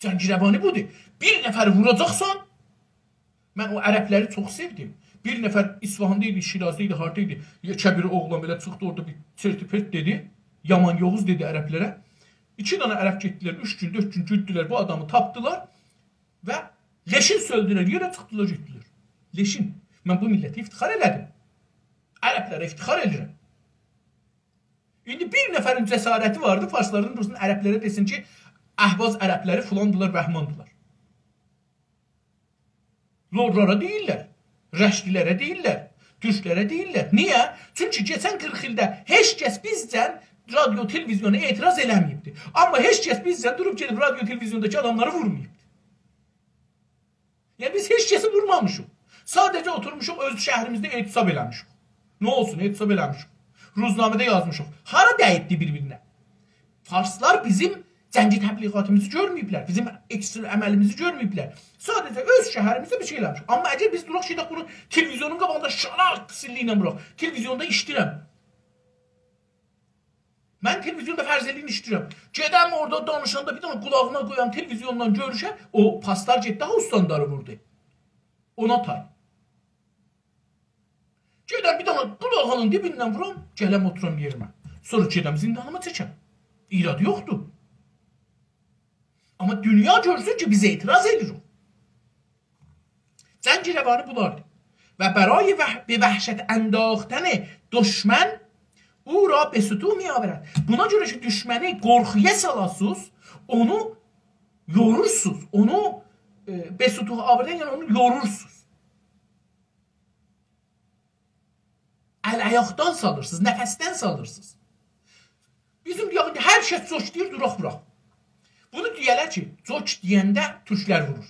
جنگ روانی بودور. بیر نفری ووراجاقسان، من او عربلری چوخ سئودیم. بیر نفر اصفهاندا ایدی، شیرازدا ایدی، هاردا ایدی. یئکه بیر اوغلان بئله چیخدی اورادا بیر چرت و پرت دئدی. یامان یوووز دئدی عربلره. ایکی دنه عرب گئتدیلر، اوچ گون، دؤرد گون گوددولر، بو آدامی تاپدیلار و لئشین سؤلدولر، یئره چیخدیلار، گئتدیلر. لئشین. من بو میللته افتخار ائله‌دیم. عربلره افتخار ائله‌ییرم. ایندی بیر نفرین جسارتی واردی، فارسلاردان دوروسون عربلره دئسین کی، اهواز عربلری فلاندیلار، بهماندیلار. لورلارا دئییرلر، رشتیلره دئییرلر، تورکلره دئییرلر. نییه؟ چونکی کئچن قیرخ ایلده هئچ کس بیزجن رادیو، تلویزیونا اعتراض ائله‌مه‌ییبدی. آمما هئچ کس بیزجن دوروب گئدیب رادیو، تلویزیونداکی آداملاری وورماییبدی. یعنی، بیز هئچ کسی وورمامیشیق. ساده‌جه اوتورموشوق، اؤز شهریمیزده اعتصاب ائله‌میشیک. نه اولسون، اعتصاب ائله‌میشیک. روزنامه‌ده یازمیشیق. هارا دَییبدی بیر-بیرینه؟ فارسلار بیزیم جنگی تبلیغاتیمیزی گؤرمه‌ییبلر، بیزیم اکسترا عملیمیزی گؤرمه‌ییبلر. ساده‌جه اؤز شهریمیزده بیر شئی ائله‌میشیک. آمما اگر بیز دوراق، گئدک بونو تلویزیونون قاباغیندا شاراق سیللی ایله ووراق. تلویزیوندا ایشیتیرم. من تلویزیوندا، فرض ائله‌یین، ایشله‌ییرم. گئدم اورادا دانیشاندا بیر دنه قولاغینا قویام، تلویزیوندان گؤروشم، او پاسدار گئتدی، ها، استانداری ووردو. اونا تای. گئدم بیر دنه قولاغینین دیبیندن وورام، گلم اوتورام یئریمه. سونرا گئدم زیندانیما چکم. ایراد یوخدور. آمما دونیا گؤرسون کی، بیز اعتراض ائدیریک. جنگ روانی بولاردیر. و برای وح-، به وحشت انداختن دشمن او را به سطوح می‌آورد. بونا گؤره کی، دوشمنی قورخویا سالاسینیز، اونو یورورسونوز، اونو، ائ، به سطوح آوردن، یعنی اونو یورورسونوز. ال آیاقدان سالیرسینیز، نفسدن سالیرسینیز. بیزیم دئیک، هر کس جوک دئییر، دوراق بوراق. بونو دئیه‌لر کی، جوک دئینده تورکلر وورور.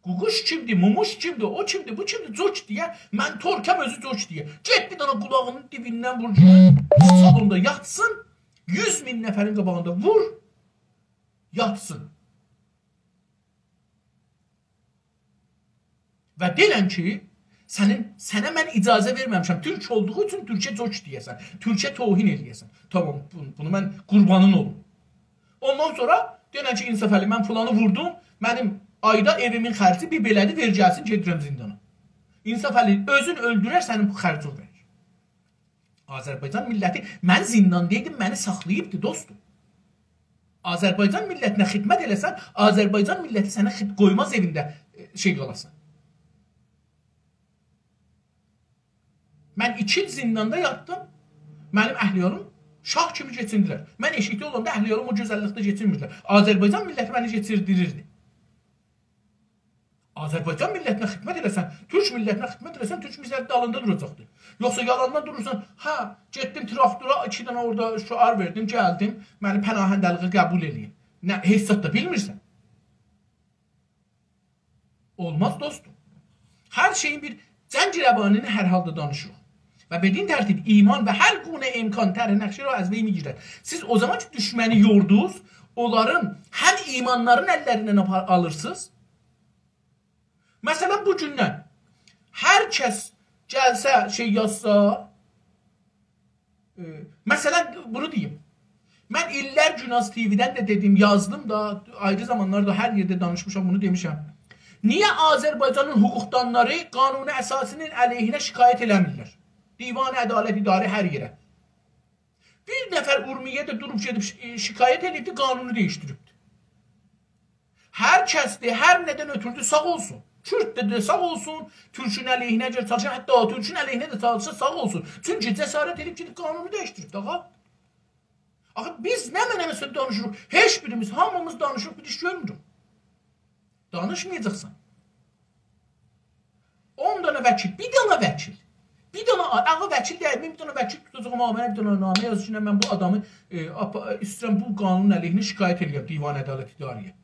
قوقوش کیمدیر، موموش کیمدیر، او کیمدیر، بو کیمدیر، جوک دئیه، من تورکم، اؤزو جوک دئیه. گئت بیر دنه قولاغینین دیبیندن وور، سالوندا یاتسین، یوز مین نفرین قاباغیندا وور، یاتسین. و دئنن کی، سنین، سنه من اجازه وئرمه‌میشم تورک اولدوغو اوچون تورکه جوک دئیه‌سن، تورکه توهین ائله‌یه‌سن. تامام، بون-، بونو من قوربانین اولوم. اوندان سونرا دئنن کی، انصافعلی، من فلانی ووردوم، منیم آیدا ائویمین خرجی بیر بئله‌دیر، وئر گلسین، گئدیرم زیندانا. انصافعلی، اؤزون اؤلدورر، سنین بو خرجین وئرر. آذربایجان میللتی، من زینداندایدیم، منی ساخلاییبدی، دوستوم. آذربایجان میللتینه خدمت ائله‌سن، آذربایجان میللتی سنه خد-، قویماز ائوینده، ائ، شئی قالاسان. من ایکی ایل زینداندا یاتدیم، منیم اهل و عیالیم شاه کیمی کئچیندیلر. من ائشیکده اولاندا اهل و عیالیم او گؤزللیکده کئچینمیردیلر. آذربایجان میللتی منی کئچیردیریردی. آذربایجان میللتینه خدمت ائله‌سن، تورک میللتینه خدمت ائله‌سن، تورک میللتی دالیندا دوراجاقدیر. یوخسا یالاندان دورورسان، هه، گئتدیم تراکتورا، ایکی دنه اورادا شعار وئردیم، گلدیم، منی پناهنده‌لیگه قبول ائله‌یین. نه، هئچ زاد دا بیلمیرسن. اولماز، دوستوم. هر شئیین بیر، جنگ روانی‌نی هر حالدا دانیشیریق. و بدین ترتیب ایمان و هر گونه امکان طرح نقشه را از وی می‌گیرد. سیز او زامان کی، دوشمنی یوردونوز، اونلارین هم ایمانلارین اللریندن آپار-، آلیرسینیز. مثلا، بو گوندن هر کس گلسه، شئی یازسا، ائ، مثلا، بونو دئییم. من ایللر گوناز تی‌وی‌دن ده دئدیم، یازدیم دا، آیری زامانلاردا هر یئرده دانیشمیشام، بونو دئمیشم. نییه آذربایجانین حقوقدانلاری قانون اساسی‌نین علیهینه شکایت ائله‌میرلر؟ دیوان عدالت، اداره، هر یئره. بیر نفر اورمیه‌ده دوروب گئدیب ش-، شکایت ائدیبدی، قانونو دییشدیریبدی. هر کسدیر، هر نه‌دن اؤتوردو، ساغ اولسون. کورد ده، ده ساغ اولسون، تورکون علیهینه گل چالیشا، حتی آتاتورکون علیهینه ده چالیشا، ساغ اولسون. چونکی جسارت ائدیب گئدیب قانونو دییشدیریب ده، آغا. آخی بیز نمنه مثلا دانیشیریق؟ هئچ بیریمیز، هامیمیز دانیشیریق، بیر ایش گؤرموروک. دانیشمایاجاقسان. اون دانا وکیل، بیر دانا وکیل. بیر دانا آ-، آغا وکیل دئییل، من بیر دانا وکیل توتاجاغام، آغا، منه بیر دانا نامه یاز کی، من بو آدامی، ائ، آپا-، ایسته‌ییرم بو قانونون علیهینه شکایت ائله‌یم دیوان عدالت اداری‌یه.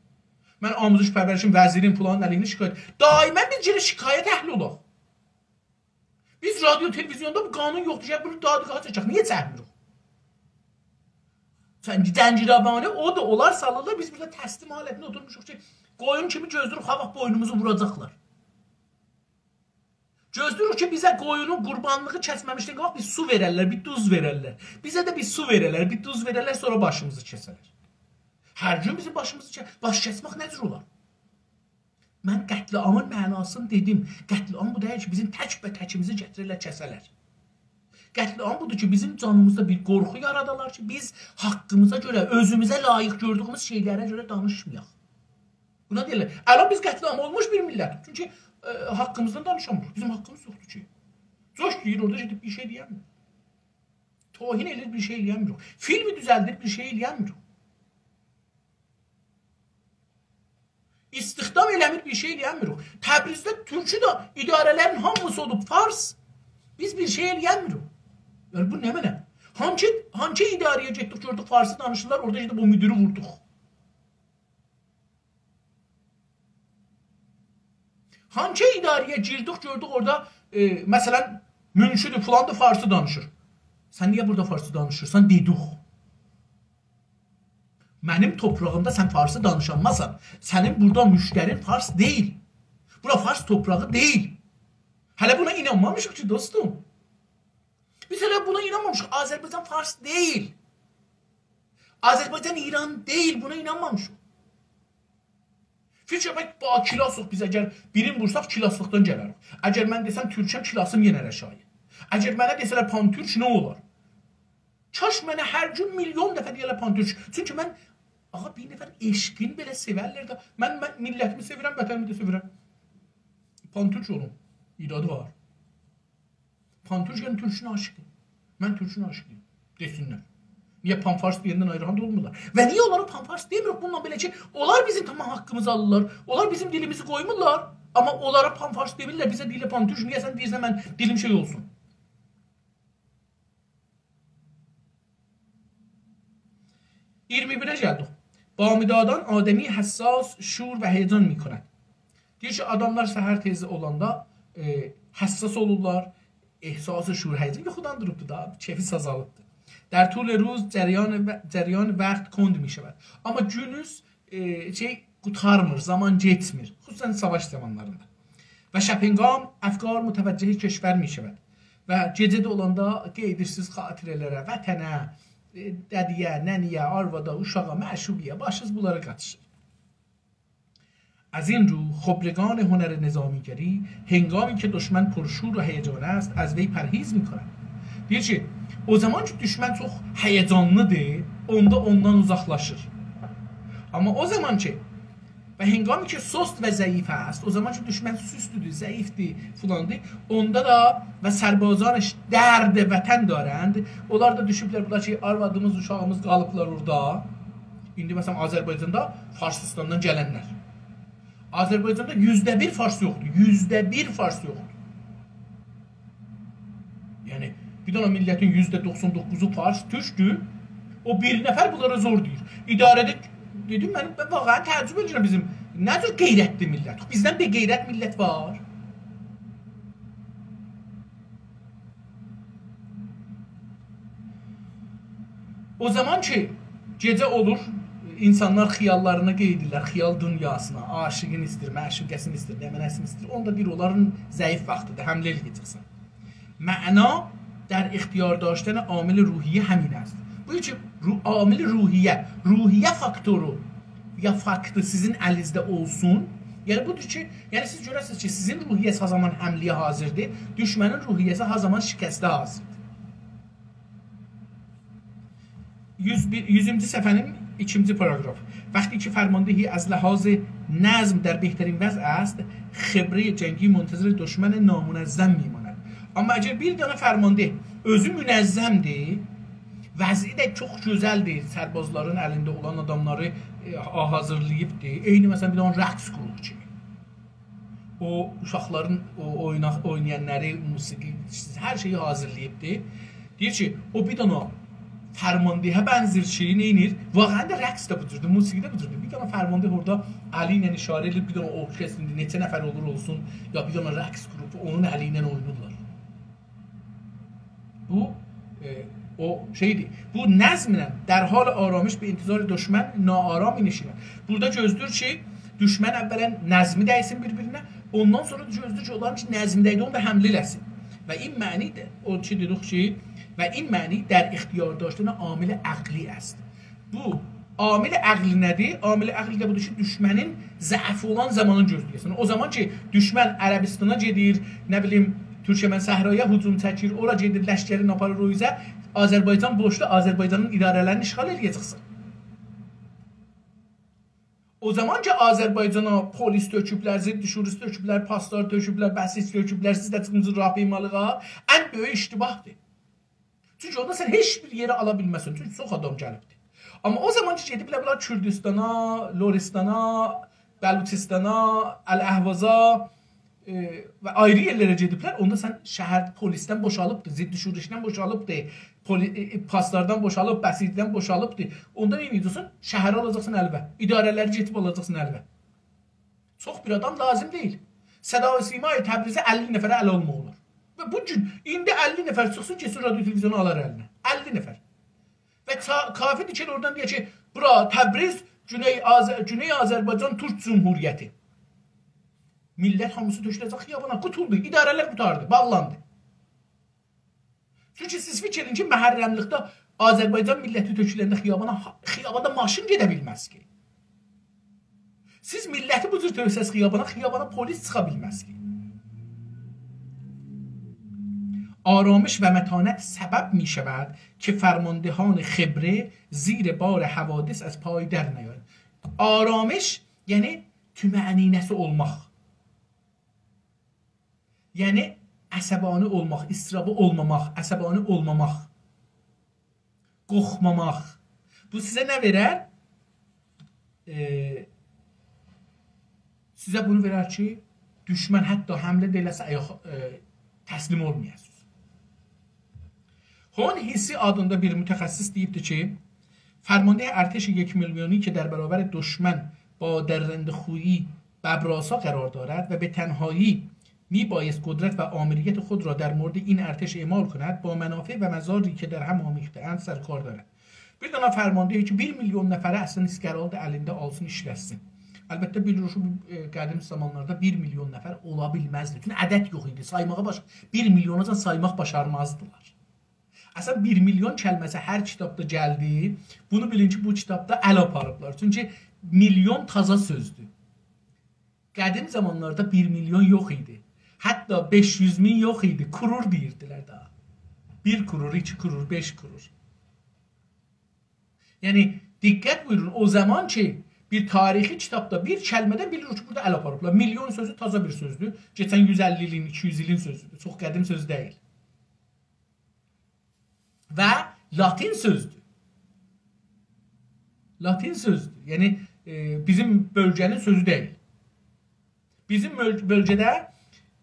من آموزش پرورشین وزیرین فلانین علیهینه شکایت. دائما بیز گرک شکایت اهلی اولاق. بیز رادیو، تلویزیوندا بو قانون یوخدور، گل بونو دادگاها چکک. نییه چکمیریک؟ سن جنگیرابانی او دا اونلار سالیرلار، بیز بورادا تسلیم حالتینده اوتورموشوق کی، قویون کیمی گؤزله‌ییریک، ها واخت بوینوموزو ووراجاقلار. گؤزله‌ییریک کی، بیزه قویونون قوربانلیغی کسمه‌میشدن قاباق بیر سو وئررلر، بیر دوز وئررلر. بیزه ده بیر سو وئررلر، بیر دوز وئررلر، سونرا باشیمیزی کسرلر. هر گون بیزیم باشیمیزی کس-، باش کسمک نه جور اولار؟ من قتل‌عامین معناسینی دئدیم. قتل‌عام بو دئییل کی، بیزیم تک‌به‌تکیمیزی گتیره‌لر، کسه‌لر. قتل‌عام بودور کی، بیزیم جانیمیزدا بیر قورخو یارادالار کی، بیز حاققیمیزا گؤره، اؤزوموزه لایق گؤردویوموز شئیلره گؤره دانیشمایاق. بونا دئییرلر، الان بیز قتل‌عام اولموش بیر میللتیک. چونکی، ائ، حاققیمیزدان دانیشامیریق. بیزیم حاققیمیز یوخدور کی. جوش دئییر، اورادا گئدیب بیر شئی دئیه‌میر. توهین ائله‌ییر، بیر شئی ائله‌یه‌میر. فیلم دوزلدیر، بیر شئی ائله‌یه‌میر. استخدام ائله‌میر، بیر شئی ائله‌یه‌میر. تبریزده تورکو ده اداره‌لرین هامیسی اولوب فارس. بیز بیر شئی ائله‌یه‌میریک. یعنی بو نمنه؟ هانسی، هانسی اداره‌یه گئتدیک، گؤردوک فارسی دانیشیرلار، اورادا گئدیب او مدیری ووردوق. هانسی اداره‌یه گیردیک، گؤردوک اورادا، ائ، مثلا، منشی‌دیر، فلاندیر، فارسی دانیشیر. سن نییه بورادا فارسی دانیشیرسان؟ دئدیک. منیم توپراغیمدا سن فارسی دانیشانماسان، سنین بورادا مشترین فارس دئییل. بورا فارس توپراغی دئییل. هله بونا اینانمامیشیق کی، دوستوم. بیز هله بونا اینانمامیشیق. آذربایجان فارس دئییل. آذربایجان ایران دئییل، بونا اینانمامیشیق. فیکیر ائت، باکلاسیق بیز، اگر بیرین وورساق، کلاسلیقدان گلریک. اگر من دئسم تورکم، کلاسیم یئنر آشاغییا. اگر منه دئسه‌لر پان‌تورک، نه اولار؟ کاش منه هر گون میلیون دفعه دئیه‌لر پان‌تورک. چونکی من، آغا، بیر نفر عشقین بئله سئورلر ده. من، من میللتیمی سئویرم، وطنیمی ده سئویرم. پان‌تورک اولوم. ایرادی وار؟ پان‌تورک یعنی تورکون عاشیقی. من تورکون عاشیقی‌یام دئسینلر. نییه پان‌فارس دئیندن آیری حالدا اولمورلار؟ و نییه اونلارا پان‌فارس دئمیریک؟ بونونلا بئله کی، اونلار بیزیم تامام حاققیمیزی آلیرلار. اونلار بیزیم دیلیمیزی قویمورلار. آمما اونلارا پان‌فارس دئمیرلر، بیزه دئییرلر پان‌تورک. نییه سن دئییرسن من دیلیم شئی اولسون؟ ایگیرمی بیره گلدیک. بامدادان آدمی حساس، شور و هیجان می‌کند. دئییر کی، آداملار سحر تئز اولاندا، ائ، حساس اولورلار، احساس شور، هیجان، یوخودان دوروبدور دا، کئفی سازالیبدیر. در طول روز جریان و-، جریان وقت کند می‌شود. آمما گونوز، ائ، شئی، قوتارمیر، زامان گئتمیر. خصوصا ساواش زامانلاریندا. و شب‌هنگام افکار متوجه کشور می‌شود. و گئجه ده اولاندا قئییدیرسیز خاطره‌لره، وطنه، ائ، دده‌یه، ننه‌یه، آروادا، اوشاغا، معشوقه‌یه، باشینیز بونلارا قاتیشیر. از این رو خبرگان هنر نظامی‌گری هنگامی که دشمن پرشور و هیجان است، از وی پرهیز می‌کند. دئییر کی، او زامان کی، دوشمن چوخ هیجانلی‌دیر، اوندا اوندان اوزاقلاشیر. آمما او زامان کی، و هنگامی که سست و ضعیف است، او زامان کی، دوشمن سست‌دور، ضعیف‌دیر، فلاندیر، اوندا دا و سربازانش درد وطن دارند، اونلار دا دوشوبلر بورادا کی، آروادیمیز، اوشاغیمیز قالیبلار اورادا. ایندی، مثلا، آذربایجاندا فارسیستاندان گلنلر. آذربایجاندا یوزده بیر فارس یوخدور. یوزده بیر فارس یوخدور. یعنی، بیر دنه میللتین یوزده دوخسان دوققوزو فارس، تورکدور. او بیر نفر بونلارا زور دئییر. اداره‌ده، دئدیم، من واقعا تعجب ائدیرم بیزیم. نه جور غیرتلی میللت؟ بیزدن بی‌غیرت میللت وار؟ او زامان کی، گئجه اولور، اینسانلار خیاللارینا گئدیرلر، خیال دونیاسینا، عاشیقین ایستیر، معشوقه‌سینی ایستیر، نمنه‌سینی ایستیر. اوندا دئییر، اونلارین ضعیف واختیدیر، حمله ائله‌یه‌جکسن. معنا در اختیار داشتن عامل روحیه همین است. بو کی، رو-، عامل روحیه، روحیه فاکتورو یا فاکتی سیزین الینیزده اولسون، یعنی بودور کی، یعنی سیز گؤره‌سینیز کی، سیزین روحیه‌نیز هر زامان حمله‌یه حاضردیر، دوشمنین روحیه‌سی هر زامان شکسته حاضردیر. یوز بیر، یوزونجو صفحه‌نین ایکینجی پاراگراف. وقتی که فرماندهی از لحاظ نظم در بهترین وضع است، خبرهٔ جنگی منتظر دشمن نامنظم می‌ماند. آمما اگر بیر دنه فرمانده اؤزو منظم‌دیر، وضعی ده چوخ گؤزل‌دیر، سربازلارین الینده اولان آداملاری، ائ، حاضرلاییبدیر. عینی، مثلا، بیر دنه رقص گروپو کیمی. او اوشاقلارین، او اوینا-، اوینایانلاری، موسیقی، هر شئیی حاضرلاییبدی. دئییر کی، او بیر دنه فرماندهه بنزیر کی، نئینیر؟ واقعا ده رقص ده بو جوردور، موسیقی ده بو جوردور. بیر دنه فرمانده اورادا الی ایله اشاره ائدیر، بیر دنه ارکستر، ایندی نئچه نفر اولور اولسون، یا بیر دنه رقص گروپو اونون الی ایله اویناییرلار. بو، ائ، او شئی‌دیر. بو نظمله در حال آرامش به انتظار دشمن ناآرام می‌نشیند. بورادا گؤزله‌ییر کی، دوشمن اولا نظمی دیسین بیر-بیرینه، اوندان سونرا دا گؤزله‌ییر کی، اونلارین کی نظمی دیدی، اونو دا حمله ائله‌سین. و این معنی ده، او کی دئدیک کی، و این معنی در اختیار داشتن عامل عقلی است. بو عامل عقلی نه‌دیر؟ عامل عقلی ده بودور کی، دوشمنین ضعفی اولان زامانینی گؤزله‌یه‌سن. او زامان کی، دوشمن عربستانا گئدیر، نه بیلیم، تورکمن صحرایا هجوم چکیر، اورا گئدیر، لشکرین آپاریر او اوزه، آذربایجان بوشدور، آذربایجانین اداره‌لرینی اشغال ائله‌یه‌جکسن. او زامان کی، آذربایجانا پلیس تؤکوبلر، ضد شورش تؤکوبلر، پاسدار تؤکوبلر، بسیج تؤکوبلر، سیز ده چیخمیسینیز راهپیمالیغا، ان بؤیوک اشتباه‌دیر. چونکی اوندا سن هئچ بیر یئری آلا بیلمزسن. چونکی چوخ آدام گلیبدیر. آمما او زامان کی، گئدیبلر بونلار کوردوستانا، لرستانا، بلوچستانا، الاحوازا، ائ، و آیری یئرلره گئدیبلر، اوندا سن شهر پلیسدن بوشالیبدیر، ضد شورشدن بوشالیبدیر، پلی-، ائ، ائ، پاسداردان بوشالیب، بسیجدن بوشالیبدیر. اوندا نه ائده‌جکسن؟ شهری آلاجاقسان الیوه. اداره‌لری گئدیب آلاجاقسان الیوه. چوخ بیر آدام لازیم دئییل. صدا و سیمای تبریزه اللی نفره ال آلماق اولار. و بو گون ایندی اللی نفر چیخسین، گئتسین رادیو تلویزیونو آلار الینه. اللی نفر. و چا-، کافی‌دیر کی، اورادان دئیه کی، بورا تبریز، گونئی آذ-، گونئی آذربایجان تورک جمهوریتی. میللت هامیسی تؤکوله‌جک خیابانا، قوتولدو، اداره‌لر قوتاردی، باغلاندی. چونکی سیز فیکیر ائدین کی، محرم‌لیکده آذربایجان میللتی تؤکولنده خیابانا، خیاباندا ماشین گئده بیلمز کی. سیز میللتی بو جور تؤکسز خیابانا، خیابانا پلیس چیخا بیلمز کی. آرامش و متانت سبب می‌شود که فرماندهان خبره زیر بار حوادث از پای در نیایند. آرامش یعنی طمأنینه‌سی اولماق. یعنی عصبانی اولماق، اضطرابی اولماماق، عصبانی اولماماق، قورخماماق. بو سیزه نه وئرر؟ ائ، سیزه بونو وئرر کی، دوشمن حتی حمله ده ائله‌سه، آیاق، ائ، تسلیم اولمایاسینیز. هون هیسی آدیندا بیر متخصص دئییبدی کی، فرمانده ارتش یک میلیونی که در برابر دشمن با درنده‌خویی ببرآسا قرار دارد و به تنهایی می‌بایست قدرت و آمریت خود را در مورد این ارتش اعمال کند، با منافع و مضاری که در هم آمیخته‌اند سر و کار دارد. بیر دنه فرمانده کی، بیر میلیون نفری اصلا ایسته‌ییر آلدی الینده آلسین، ایشلتسین. البته، بیلیریک کی، بو، ائ، قدیم زامانلاردا بیر میلیون نفر اولا بیلمزدی. چونکی عدد یوخ ایدی. سایماغا باش-، بیر میلیوناجان سایماق باشارمازدیلار. اصلا، بیر میلیون کلمه‌سی هر کیتابدا گلدی. بونو بیلین کی، بو کیتابدا ال آپاریبلار. چونکی میلیون تازا سؤزدور. قدیم زامانلاردا بیر میلیون یوخ ایدی. حتی بئش یوز مین یوخ ایدی. کرور دئییردیلر داها. بیر کرور، ایکی کرور، بئش کرور. یعنی، دقت بویورون، او زامان کی، بیر تاریخی کیتابدا بیر کلمه‌دن بیلیریک کی، بورادا ال آپاریبلار. میلیون سؤزو تازا بیر سؤزدور. کئچن یوز اللی ایلین، ایکی یوز ایلین سؤزودور. چوخ قدیم سؤز دئییل. و لاتین سؤزدور. لاتین سؤزدور. یعنی، ائ، بیزیم بؤلگه‌نین سؤزو دئییل. بیزیم بؤل-، بؤلگه‌ده،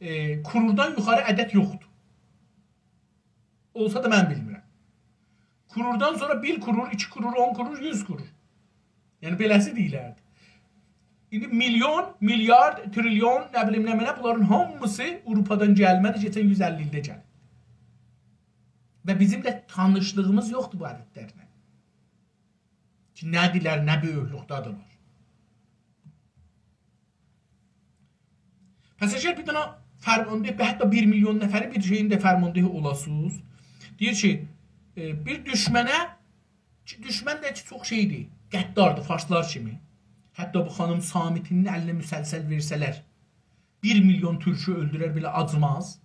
ائ، کروردان یوخاری عدد یوخدور. اولسا دا من بیلمیرم. کروردان سونرا بیر کرور، ایکی کرور، اون کرور، یوز کرور. یعنی، بئله‌سی دئییلردی. ایندی میلیون، میلیارد، تریلیون، نه بیلیم نمنه، بونلارین هامیسی آوروپادان گلمه‌دی کئچن یوز اللی ایلده گلیب. و بیزیم ده تانیشلیغیمیز یوخدور بو عددلرله. کی، نه‌دیرلر، نه بؤیوکلوکده‌دیرلر. پس اگر بیر دنه فرمانده، حتی بیر میلیون نفری بیر شئیین ده فرماندهی اولاسینیز، دئییر کی، ائ، بیر دوشمنه، کی، دوشمن ده کی، چوخ شئیدیر، غداردیر، فارسلار کیمی. حتی بو خانیم صامتی‌نین الینه مسلسل وئرسه‌لر، بیر میلیون تورکو اؤلدورر، بئله آجیماز.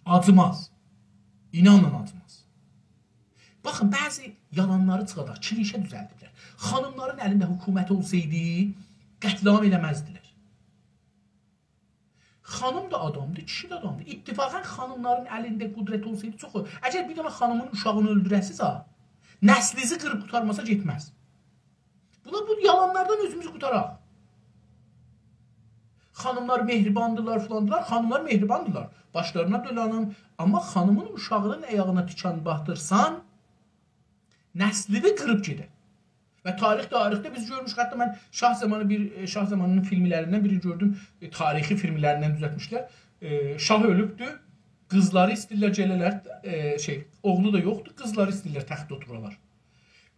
آجیماز. اینانین، آجیماز. باخین، بعضی یالانلاری چیخاداق، کلیشه دوزلدیبلر. خانیملارین الینده حکومت اولسایدی، قتل‌عام ائله‌مزدیلر. خانیم دا آدامدیر، کیشی ده آدامدیر. اتفاقاً خانیملارین الینده قدرت اولسایدی چوخ اولار. اگر بیر دنه خانیمین اوشاغینی اؤلدوره‌سیز ها، نسلینیزی قیریب قوتارماسا گئتمز. بونا، بو یالانلاردان اؤزوموزو قوتاراق. خانیملار مهرباندیلار، فلاندیلار. خانیملار مهرباندیلار. باشلارینا دولانیم. آمما خانیمین اوشاغینین آیاغینا تیکان باتیرسان، نسلینی قیریب گئدر. و تاریخ، تاریخده بیز گؤرموشوک. حتی من شاه زامانی بیر، ائ، شاه زامانی‌نین فیلملریندن بیرینی گؤردوم. ائ، تاریخی فیلملریندن دوزلتمیشلر. ائ، شاه اؤلوبدور. قیزلاری ایسته‌ییرلر گله‌لر، ائ، شئی، اوغلو دا یوخدور. قیزلاری ایسته‌ییرلر تخته اوتورالار.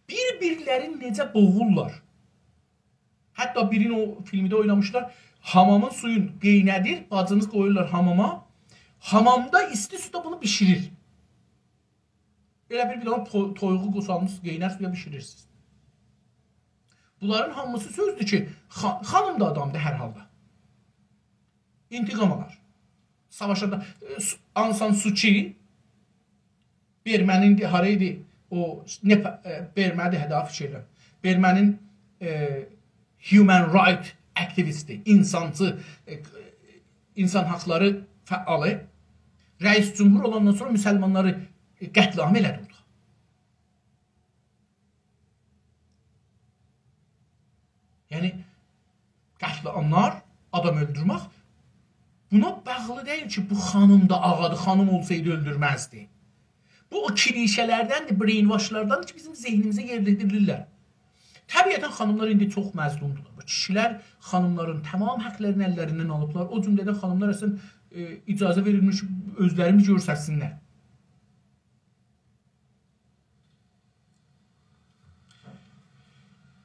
بیر-بیرلرینی نئجه بوغورلار. حتی بیرینی او فیلمده اوینامیشلار. حامامین سویون قئینه‌دیر، باجینی قویورلار حاماما. حامامدا ایستی سودا بونو بیشیریر. ائله بیر، بیر دنه تو-، تویوغو قوسالمیسینیز، قئینر سویا بیشیریرسینیز. بونلارین هامیسی سؤزدور کی، خا-، خانیم دا آدامدیر هر حالدا. انتقام آلار. ساواشاندا، ائ، سو-، آنگ سان سوچی، برمه‌نین، هارایدی او، نه پا-، ائ، برمه‌دیر، هدف شئیدن. برمه‌نین، ائ، human right activisti، اینسانچی، ائ، اینسان حاقلاری فعالی، رئیس جمهور اولاندان سونرا مسلمانلاری، ائ، قتل‌عام ائله‌دی اورادا. یعنی، قتل‌عاملار، آدام اؤلدورمک بونا باغلی دئییل کی، بو خانیم دا آغادیر، خانیم اولسایدی اؤلدورمزدی. بو او کلیشه‌لردندیر، brainwashلارداندیر کی، بیزیم ذهنیمیزه یئرلشدیریللر. طبیعتاً خانیملار ایندی چوخ مظلومدورلار. بو کیشیلر خانیملارین تمام حاقلارینی اللریندن آلیبلار. او جمله‌دن خانیملار اصلاً، ائ، اجازه وئریلمیر کی، اؤزلرینی گؤسترسینلر.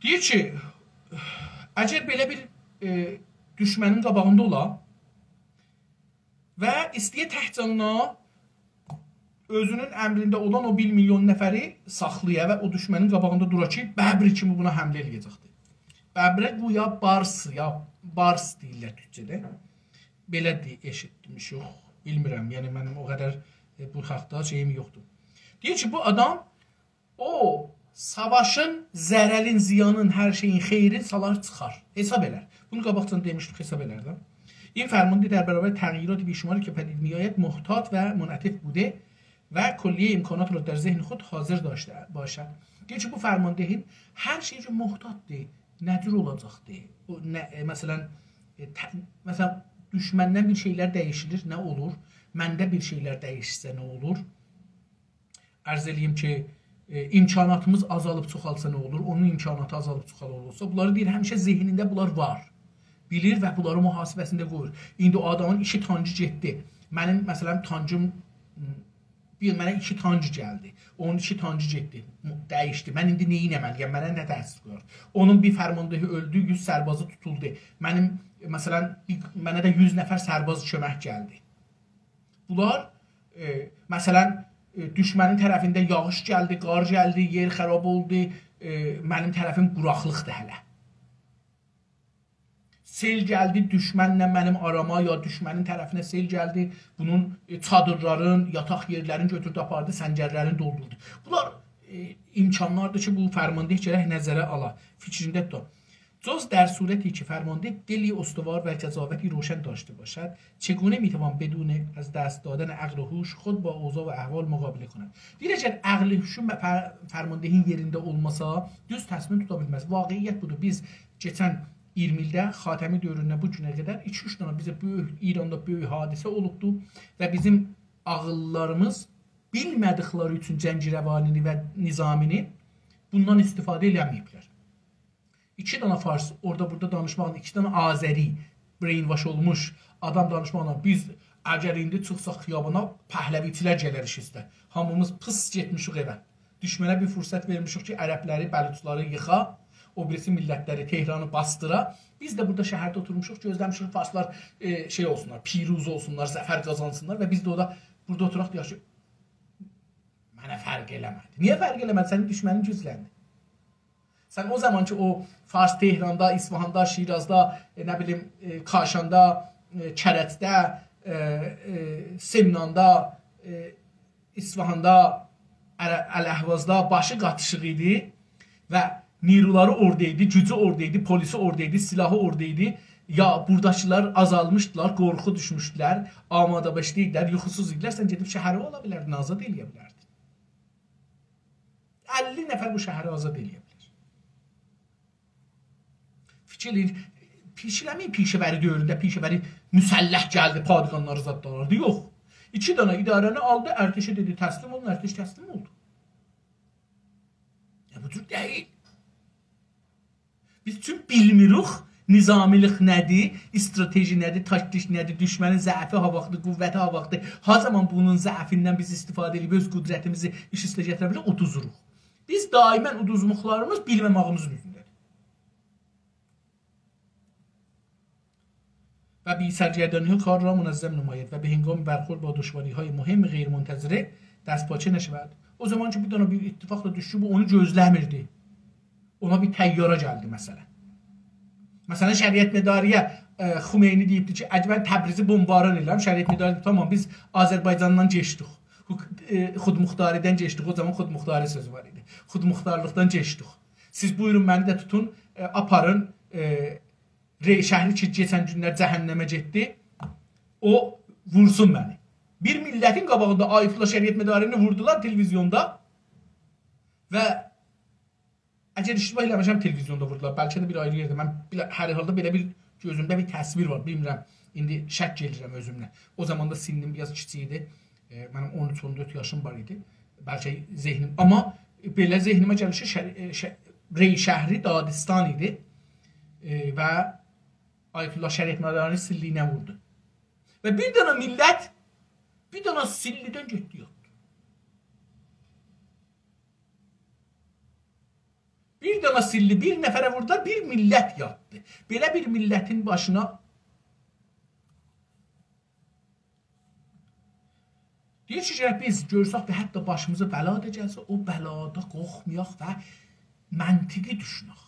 دئییر کی، اگر بئله بیر، ائ، دوشمنین قاباغیندا اولا و ایسته‌یه تک جانینا اؤزونون امرینده اولان او بیر میلیون نفری ساخلایا و او دوشمنین قاباغیندا دورا کی، ببر کیمی بونا حمله ائله‌یه‌جکدیر. ببره گویا بارس، یا بارس دئییرلر تورکجه‌ده. بئله دئ-، ائشیتمیشیک. بیلمیرم، یعنی منیم او قدر، ائ، بو حاقدا شئییم یوخدور. دئییر کی، بو آدام او ساواشین ضررین، زیانین، هر شئیین، خیرین سالار چیخار. حساب ائلر. بونو قاباقجادان دئمیشدیک، حساب ائلر ده. این فرمانده در برابر تغییرات بی‌شماری که پدید می‌آید محتاط و منعطف بوده و کلیهٔ امکانات را در ذهن خود حاضر داشته باشد. دئییر کی، بو فرماندهین هر شئی اوچون محتاطدیر. نه جور اولاجاقدیر؟ او نه، ائ، مثلاً، ائ، ته-، مثلاً، دوشمندن بیر شئیلر دییشیلیر، نه اولور؟ منده بیر شئیلر دییشسه، نه اولور؟ عرض ائله‌ییم کی، ائ، امکاناتیمیز آزالیب چوخالسا نه اولور؟ اونون امکاناتی آزالیب چوخالسا، بونلاری دئییر، همیشه ذهنینده بونلار وار. بیلیر و بونلاری محاسبه‌سینده قویور. ایندی او آدامین ایکی تانکی گئتدی. منیم، مثلاً، تانکیم، بیر، منه ایکی تانک گلدی. اونون ایکی تانکی گئتدی، دییشدی. من ایندی نه ائتمه‌لی‌یم؟ منه نه تأثیر قویار؟ اونون بیر فرماندهی اؤلدو، یوز سربازی توتولدو. منیم، مثلاً، بیر، منه ده یوز نفر سرباز کؤمک گلدی. بونلار، ائ، مثلاً، ائ، دوشمنین طرفینده یاغیش گلدی، قار گلدی، یئر خراب اولدو، ائ، منیم طرفیم قوراقلیقدیر هله. سئل گلدی دوشمنله منیم آراما، یا دوشمنین طرفینه سئل گلدی، بونون، ائ، چادیرلارین، یاتاق یئرلرین گؤتوردو، آپاردی، سنگرلرین دولدوردو. بونلار، ائ، امکانلاردیر کی، بو فرمانده گرک نظره آلا، فیکرینده توتا. جز در صورتی که فرمانده دلی استوار و قضاوتی روشن داشته باشد، چگونه می‌توان بدون از دست دادن عقل و هوش خود با اوضاع و احوال مقابله کند؟ دئییر، اگر عقل هوشو م-، فر-، فرماندهین یئرینده اولماسا، دوز تصمیم توتا بیلمز. واقعیت بودور. بیز کئچن اییرمی ایلده، خاتمی دؤورونده بو گونه قدر ایکی-اوچ دنه بیزه بؤیوک، ایراندا بؤیوک حادثه اولوبدو و بیزیم عاغیللاریمیز بیلمه‌دیکلری اوچون جنگ روانی‌نی و نظامی‌نی بوندان استفاده ائله‌مه‌ییبلر. ایکی دنه فارس اورادا بورادا دانیشماقلا، ایکی دنه آذری، brainwash اولموش آدام دانیشماقلا، بیز اگر ایندی چیخساق خیابانا، پهلوی‌چیلر گلر ایشیمیزه. هامیمیز پیس گئتمیشیک ائوه. دوشمنه بیر فرصت وئرمیشیک کی، عربلری، بلوچلاری ییخا، او بیریسی میللتلری، تهرانی باسدیرا. بیز ده بورادا شهرده اوتورموشوق، گؤزله‌میشیک فارسلار، ائ، شئی اولسونلار، پیروز اولسونلار، ظفر قازانسینلار و بیز ده اورادا، بورادا اوتوراق، دئیک کی، منه فرق ائله‌مه‌دی. نییه فرق ائله‌مه‌دی؟ سنین دوشمنین گوجلندی. سن او زامان کی، او فارس تهراندا، اصفهاندا، شیرازدا، ائ، نه بیلیم، ائ، کاشاندا، ائ، کرجده، ائ، ائ، سمناندا، ائ، اصفهاندا، ال-، الاحوازدا باشی قاتیشیق ایدی و نیرولاری اورادا ایدی، گوجو اورادا ایدی، پلیسی اورادا ایدی، سلاحی اورادا ایدی. یا بوراداکیلار آزالمیشدیلار، قورخو دوشموشدولر، آماده‌باشلی ایدیلر، یوخوسوز ایدیلر. سن گئدیب شهری آلا بیلردین، آزاد ائلیه بیلردین. اللی نفر بو شهری آزاد ائلیه بیلر. فیکیر ائله‌یین، پیشه‌له‌مه‌یین پیشه‌وری دؤورونده پیشه‌وری مسلح گلدی، پادگانلاری زادلاردی. یوخ. ایکی دنه اداره‌نی آلدی، ارتشه دئدی: «تسلیم اولون»، ارتش تسلیم اولدو. یا، بو جور دئییل. بیز چون بیلمیریک نظامیلیک نه‌دیر، استراتژی نه‌دیر، تاکتیک نه‌دیر، دوشمنین ضعفی هاواختیر، قوتی هاواختیر. ها زامان بونون ضعفیندن بیز استفاده ائدیب اؤز قدرتیمیزی ایش اوسته گتیره بیلریک، اودوزوروق. بیز دائما اودوزماقلاریمیز بیلمه‌مه‌ییمیزین اوزونده‌دیر. «و بی سرگردانی‌ها کار را منظم نماید و به هنگام برخورد با دشواری‌های مهم غیرمنتظره دستپاچه نشود.» او زامان کی، بیر دنه بیر اتفاق دا دوشدو، بو اونو گؤزله‌میردی. اونا بیر طیاره گلدی، مثلا. مثلا، شریعتمداری‌یه، ائ، خمینی دئییبدی کی، «اگر تبریزی بمباران ائله‌رم»، شریعتمداری دئییب: «تامام، بیز آذربایجاندان کئچدیک. حوک-، ائ، خودمختاری‌دن کئچدیک.» او زامان خودمختاری سؤزو وار ایدی. «خودمختارلیقدان کئچدیک. سیز بویورون، منی ده توتون، ائ، آپارین، ائ، ری شهری کی، کئچن گونلر جهنمه گئتدی، او وورسون منی.» بیر میللتین قاباغیندا آیت‌الله شریعتمداری‌نی ووردولار تلویزیوندا و اگر اشتباه ائله‌مه‌سم، تلویزیوندا ووردولار. بلکه ده بیر آیری یئرده. من بیله-، هر حالدا بئله بیر گؤزومده بیر تصویر وار. بیلمیرم، ایندی شک ائله‌ییرم اؤزومله. او زامان دا سنّیم بیر آز کیچیک ایدی. ائ، منیم اون اوچ، اون دؤرد یاشیم وار ایدی. بلکه ذهنیم، آمما بئله ذهنیمه گلیر کی، شهر-، ائ، شه-، ری شهری دادستان ایدی. ائ، و آیت‌الله شریعتمداری‌نی سیللی‌یینه ووردو. و بیر دنه میللت، بیر دنه سیللی‌دن گئتدی یاتدی. بیر دنه سیللی بیر نفره ووردولار، بیر میللت یاتدی. بئله بیر میللتین باشینا دئییر کی، گرک بیز گؤرسک کی، حتی باشیمیزا بلا دا گلسه، او بلادا قورخمایاق و منطقی دوشونک.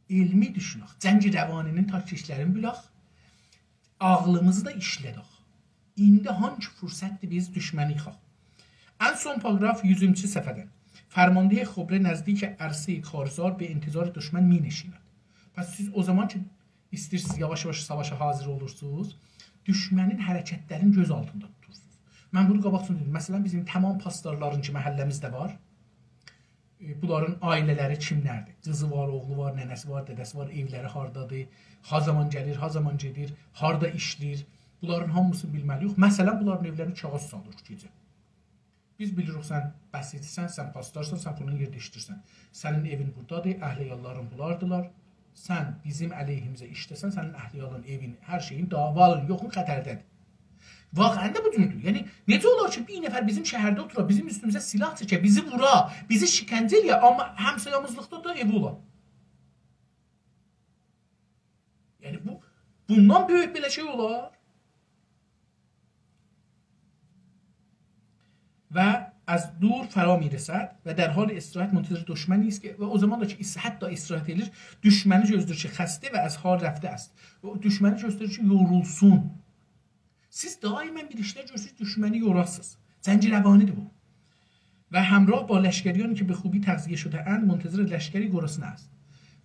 علمی دوشونک. جنگ روانی‌نین تاکتیکلرینی بیلک. عاغلیمیزی دا ایشله‌دک. ایندی هانسی فرصتدیر بیز دوشمنی ییخاق؟ ان سون پاراگراف، یوز ایگیرمی ایکی صفحه‌دن. «فرماندهی خبره نزدیک عرصهٔ کارزار به انتظار دشمن می‌نشیند.» پس سیز او زامان کی، ایسته‌ییرسینیز، یاواش-یاواش ساواشا حاضر اولورسونوز، دوشمنین حرکتلرینی گؤز آلتیندا توتورسونوز. من بونو قاباقجادان دئدیم. مثلا، بیزیم تمام پاسدارلارین کی، محله‌میزده وار. ائ، بونلارین عائله‌لری کیملردیر؟ قیزی وار، اوغلو وار، ننه‌سی وار، دده‌سی وار، ائولری هاردادیر؟ ها زامان گلیر، ها زامان گئدیر، هاردا ایشله‌ییر؟ بونلارین هامیسینی بیلمه‌لی‌ییک. مثلا، بونلارین ائولرینه کاغیذ سالیریق گئجه. بیز بیلیریک، سن بسیجی‌سن، سن پاسدارسان، سن فلان یئرده ایشله‌ییرسن. سنین ائوین بورادادیر، اهل-عیاللارین بولاردیلار. سن بیزیم علیهیمیزه ایشله‌سن، سنین اهل-عیالین، ائوین، هر شئیین، دا-، وارین، یوخون خطرده‌دیر. واقعا دا بو جوردور. یعنی، نئجه اولار کی، بیر نفر بیزیم شهرده اوتورا، بیزیم اوستوموزه سلاح چکه، بیزی وورا، بیزی شکنجه ائله‌یه، آمما همسایه‌میزلیقدا دا ائوی اولا؟ یعنی، بو، بوندان بؤیوک بئله شئی اولار؟ «و از دور فرا می‌رسد و در حال استراحت منتظر دشمنی است که»، و او زامان دا کی، اس-، حتی استراحت ائدیر، دوشمنی گؤزله‌ییر کی، خسته و از حال رفته است. او دوشمنی گؤزله‌ییر کی، یورولسون. سیز دائما بیر ایشلر گؤرورسونوز، دوشمنی یوراسینیز. جنگ روانی‌دیر بو. «و همراه با لشکریانی که به خوبی تغذیه شده‌اند، منتظر لشکری گرسنه است.»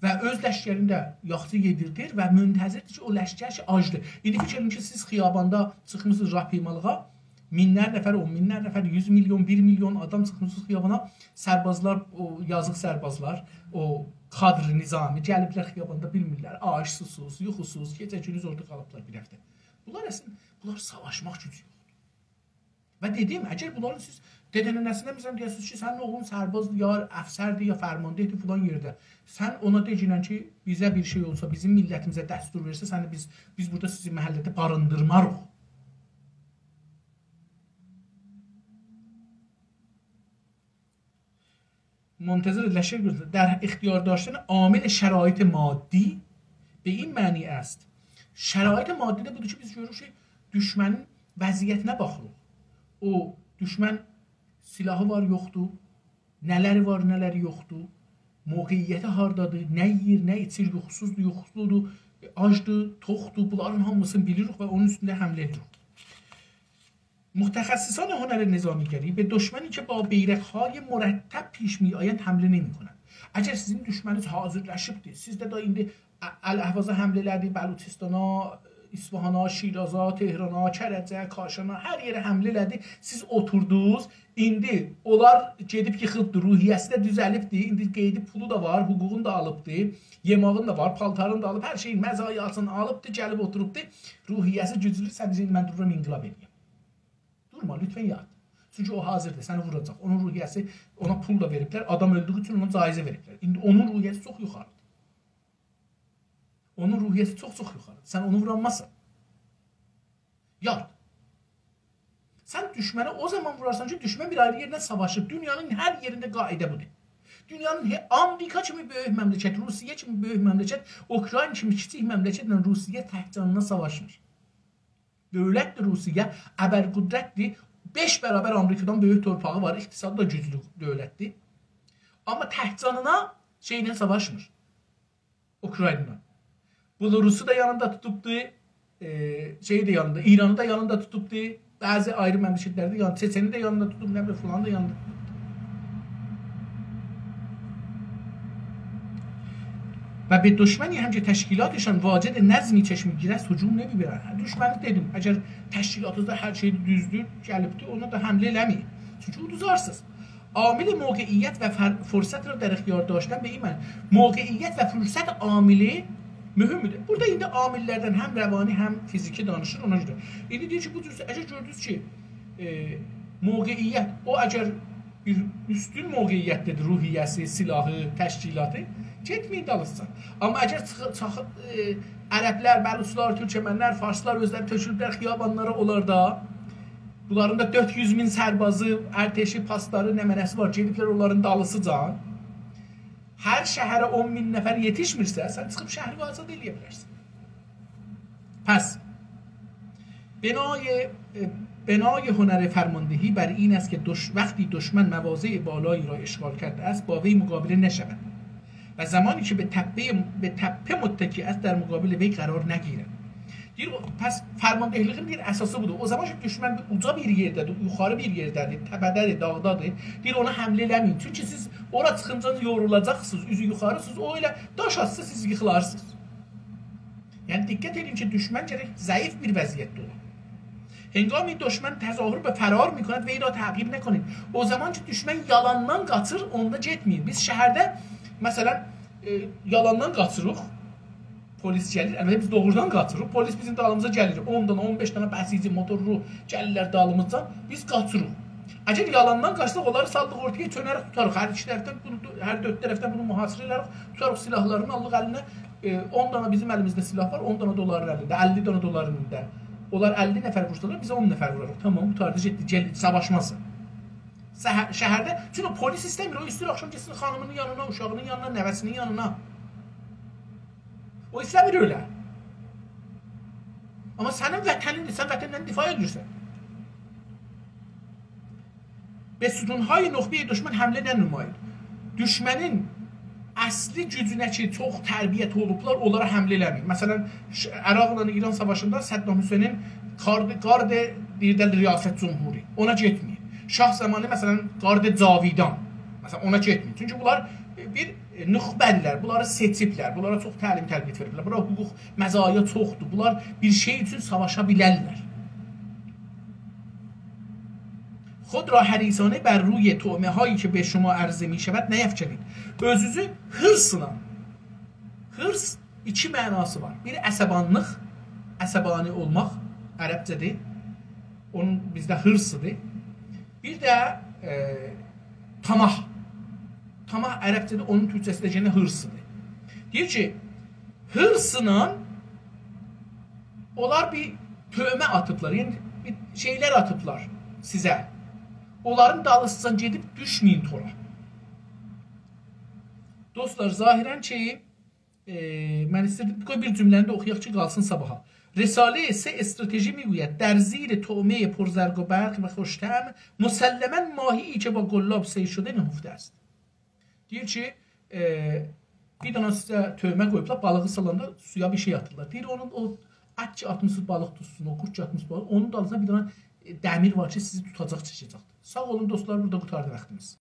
و اؤز لشکرینی ده یاخشی یئدیردیر و منتظردیر کی، او لشکر کی، آجدیر. ایندی فیکیر ائدین کی، سیز خیاباندا چیخمیسینیز راهپیمالیغا، مینلر نفر، اون مینلر نفر، یوز میلیون، بیر میلیون آدام چیخمیسینیز خیابانا، سربازلار، او یازیق سربازلار، او کادر نظامی گلیبلر خیاباندا، بیلمیرلر، آج، سوسوز، یوخوسوز، گئجه گوندوز اورادا قالیبلار بیر هفته. بونلار اصلینده، بونلار ساواشماق گوجو یوخدور. و دئدیم، اگر بونلارین سیز دده-ننه‌سینه، مثلا، دئیه‌سینیز کی، سنین اوغلون سربازدیر، یا افسردیر، یا فرمانده‌دیر فلان یئرده، سن اونا دئگینن کی، بیزه بیر شئی اولسا، بیزیم میللتیمیزه دستور وئرسه، سنی بیز، بیز بورادا سیزی محله‌ده باریندیرماریق. منتظر لشکر گرسنه، در اختیار داشتن عامل شرایط مادی به این معنی است. شرایط مادی ده بودور کی، بیز گؤروروک کی، دوشمنین وضعیتینه باخیریق. او دوشمن سلاحی وار، یوخدور، نه‌لری وار، نه‌لری یوخدور، موقعیتی هاردادیر، نه یئییر، نه ایچیر، یوخوسوزدور، یوخولودور، آجدیر، توخدور، بونلارین هامیسینی بیلیریک و اونون اوستونده حمله ائدیریک. متخصصان هنر نظامی‌گری به دشمنی که با بیرق‌های مرتب پیش می‌آیند حمله نمی‌کنند. اگر سیزین دوشمنینیز حاضرلاشیبدیر، سیز ده دا ایندی ا-، الاحوازا حمله ائله‌دی، بلوچستانا، اصفهانا، شیرازا، تهرانا، کرجه، کاشانا، هر یئره حمله ائله‌دی. سیز اوتوردونوز، ایندی اونلار گئدیب ییخیلدی، روحیه‌سی ده دوزلیبدی، ایندی قئییدی، پولو دا وار، حقوقونو دا آلیبدی، یئماغینی دا وار، پالتارینی دا آلیب، هر شئیین، مزایاسینی آلیبدی، گلیب اوتوروبدو، روحیه‌سی گوجلو، سن دئییرسن: «من دورورام انقلاب ائله‌یم.» دورما، لطفاً یات. چونکی او حاضردیر، سنی ووراجاق. اونون روحیه‌سی، اونا پول دا وئریبلر، آدام اؤلدویو اوچون اونا جایزه وئریبلر. ایندی اونون روحیه‌سی چوخ یوخاریدیر. اونون روحیه‌سی چوخ-چوخ یوخاریدیر. سن اونو وورانمازسان. یات. سن دوشمنه او زامان وورارسان کی، دوشمن بیر آیری یئرده ساواشیر. دونیانین هر یئرینده قاعده بودور. دونیانین هئ-، آمریکا کیمی بؤیوک مملکت، روسیه کیمی بؤیوک مملکت، اوکراین کیمی کیچیک مملکتله روسیه تک جانینا ساواشمیر. دؤولتدیر روسیه، ابرقدرتدیر، بئش برابر آمریکادان بؤیوک تورپاغی وار، اقتصادی دا گوجلو دؤولتدیر. آمما تک جانینا شئیله ساواشمیر. اوکراینلا. بلاروسو دا یانیندا توتوبدو، ائ، شئیی ده یانیندا، ایرانی دا یانیندا توتوبدو، بعضی آیری مملکتلری ده یان-، چچنی ده یانیندا توتوب، نه بیلیم، فلانی دا یانیندا توتوبدو. و به دشمنی هم که تشکیلاتشان واجد نظمی چشمگیر است هجوم نمی‌برند. دوشمنی دئدیم، اگر تشکیلاتینیزدا هر شئی دوزدور، گلیبدیر، اونا دا حمله ائله‌مه‌یین. چونکی اودوزارسینیز. عامل موقعیت و فر-، فرصت را در اختیار داشتن به این معنی. موقعیت و فرصت عاملی مهمدور. بورادا ایندی عامللردن هم روانی، هم فیزیکی دانیشیر، اونا گؤره. ایندی دئییر کی، بو جور، اگر گؤردونوز کی، ائ، موقعیت، او اگر بیر اوستون موقعیتده‌دیر، روحیه‌سی، سلاحی، تشکیلاتی، گئتمه‌یین دالیسیجا. آمما اگر چیخ-، چاخ-، ائ، عربلر، بلوچلار، تورکمنلر، فارسلار اؤزلری تؤکولوبلر خیابانلارا، اونلاردا بونلارین دا دؤرد یوز مین سربازی، ارتشی، پاسداری، نمنه‌سی وار. گئدیبلر اونلارین دالیسیجا. هر شهره اون مین نفر یئتیشمیرسه، سن چیخیب شهری آزاد ائله‌یه بیلرسن. پس، بنای، بنای هنر فرماندهی بر این است که دش-، وقتی دشمن مواضع بالایی را اشغال کرده است، با وی مقابله نشود و زمانی که به تپهٔ، به تپه متکی است، در مقابل وی قرار نگیرد. دئییر، او، پس فرماندهلیگین دئییر اساسی بودور. او زامان کی، دوشمن بیر اوجا بیر یئرده‌دیر، یوخاری بیر یئرده‌دیر، تپه‌ده‌دیر، داغدادیر، دئییر، اونا حمله ائله‌مه‌یین. چونکی سیز اورا چیخینجا یوروله‌جاکسینیز، اوزو یوخاری، سیز او ائله داش آتسا، سیز ییخیلارسینیز. یعنی، دقت ائدین کی، دوشمن گرک ضعیف بیر وضعیتده اولا. هنگامی دشمن تظاهر به فرار می‌کند، وی را تعقیب نکنید. او زامان کی، دوشمن یالاندان قاچیر، اوندا گئتمه‌یین. بیز شهرده، مثلا، ائ، یالاندان قاچیریق، پلیس گلیر، البته بیز دوغرودان قاچیریق. پلیس بیزیم دالیمیزا گلیر، اون دانا، اون بئش دانا بسیجی موتورلو گلیرلر دالیمیزدان، بیز قاچیریق. اگر یالاندان قاچساق، اونلاری سالدیق اورتایا، چؤنریک توتاریق. هر ایکی طرفدن بونو، هر دؤرد طرفدن بونو محاصره ائلریک، توتاریق سلاحلارینی، آلیریق الینه. ائ، اون دانا بیزیم الیمیزده سلاح وار، اون دانا دا اونلارین الینده، اللی دانا دا اونلارین الینده. اونلار اللی نفر وورسالار، بیز اون نفر وورارق. تامام، قوتاردی، گئتدی، گل، ساواشماسین. سهه-، شهرده، چونکی او پلیس ایسته‌میر، او ایسته‌ییر آخشام گئتسین خانیمینین یانینا، اوشاغینین یانینا، نوه‌سینین یانینا. او ایسته‌میر ائله. آمما سنین وطنیندیر، سن وطنیندن دفاع ائدیرسن. به ستون‌های نخبهٔ دشمن حمله ننمایید. دوشمنین اصلی گوجونه کی، چوخ تربیت اولوبلار، اونلارا حمله ائله‌مه‌یین. مثلا، ش-، عراقلا ایران ساواشیندا صدام حسینین گارد، گارد، دئییرلر، ریاست جمهوری. اونا گئتمه‌یین. شاه زامانی، مثلا، گارد جاویدان. مثلا، اونا گئتمه‌یین. چونکی بونلار بیر، ائ، نخبه‌دیرلر. بونلاری سئچیبلر. بونلارا چوخ تعلیم تربیت وئریبلر. بونلارا حقوق، مزایا چوخدور. بونلار بیر شئی اوچون ساواشا بیلرلر. خود را حریصانه بر روی طعمه‌هایی که به شما عرضه می‌شود نیفکنید. اؤزونوزو حیرصلا، حیرص ایکی معناسی وار. بیری عصبانلیق، عصبانی اولماق عربجه‌دیر. اونون بیزده حیرصیدیر. بیر ده، ائ، طمع. طمع عربجه‌دیر، اونون تورکجه‌سی ده یئنه حیرصیدیر. دئییر کی، حیرصلا اونلار بیر طعمه آتیبلار، یعنی بیر شئیلر آتیبلار سیزه. اونلارین دالیسیجان گئدیب دوشمه‌یین تورا. دوستلار، ظاهرا کی، ائ، من ایسته‌دیم، قوی بیر جمله‌نی ده اوخویاق کی، قالسین صاباحا. رسالهٔ سه استراتژی می‌گوید: «در زیر طعمهٔ پرزرق و برق و خوش‌طعم، مسلماً ماهی‌ای که با قلاب صید شده نهفته است.» دئییر کی، ائ، بیر دنه سیزه طعمه قویوبلار، بالیغی سالاندا سویا بیر شئی آتیرلار. دئییر، اونون او ات کی آتمیسینیز بالیق توتسون، او قورد کی آتمیسینیز بالیق، اونون دالیسینا بیر دنه دمیر وار کی، سیزی توتاجاق، چکه‌جکدیر. ساغ اولون دوستلار، بورادا قوتاردی واختیمیز.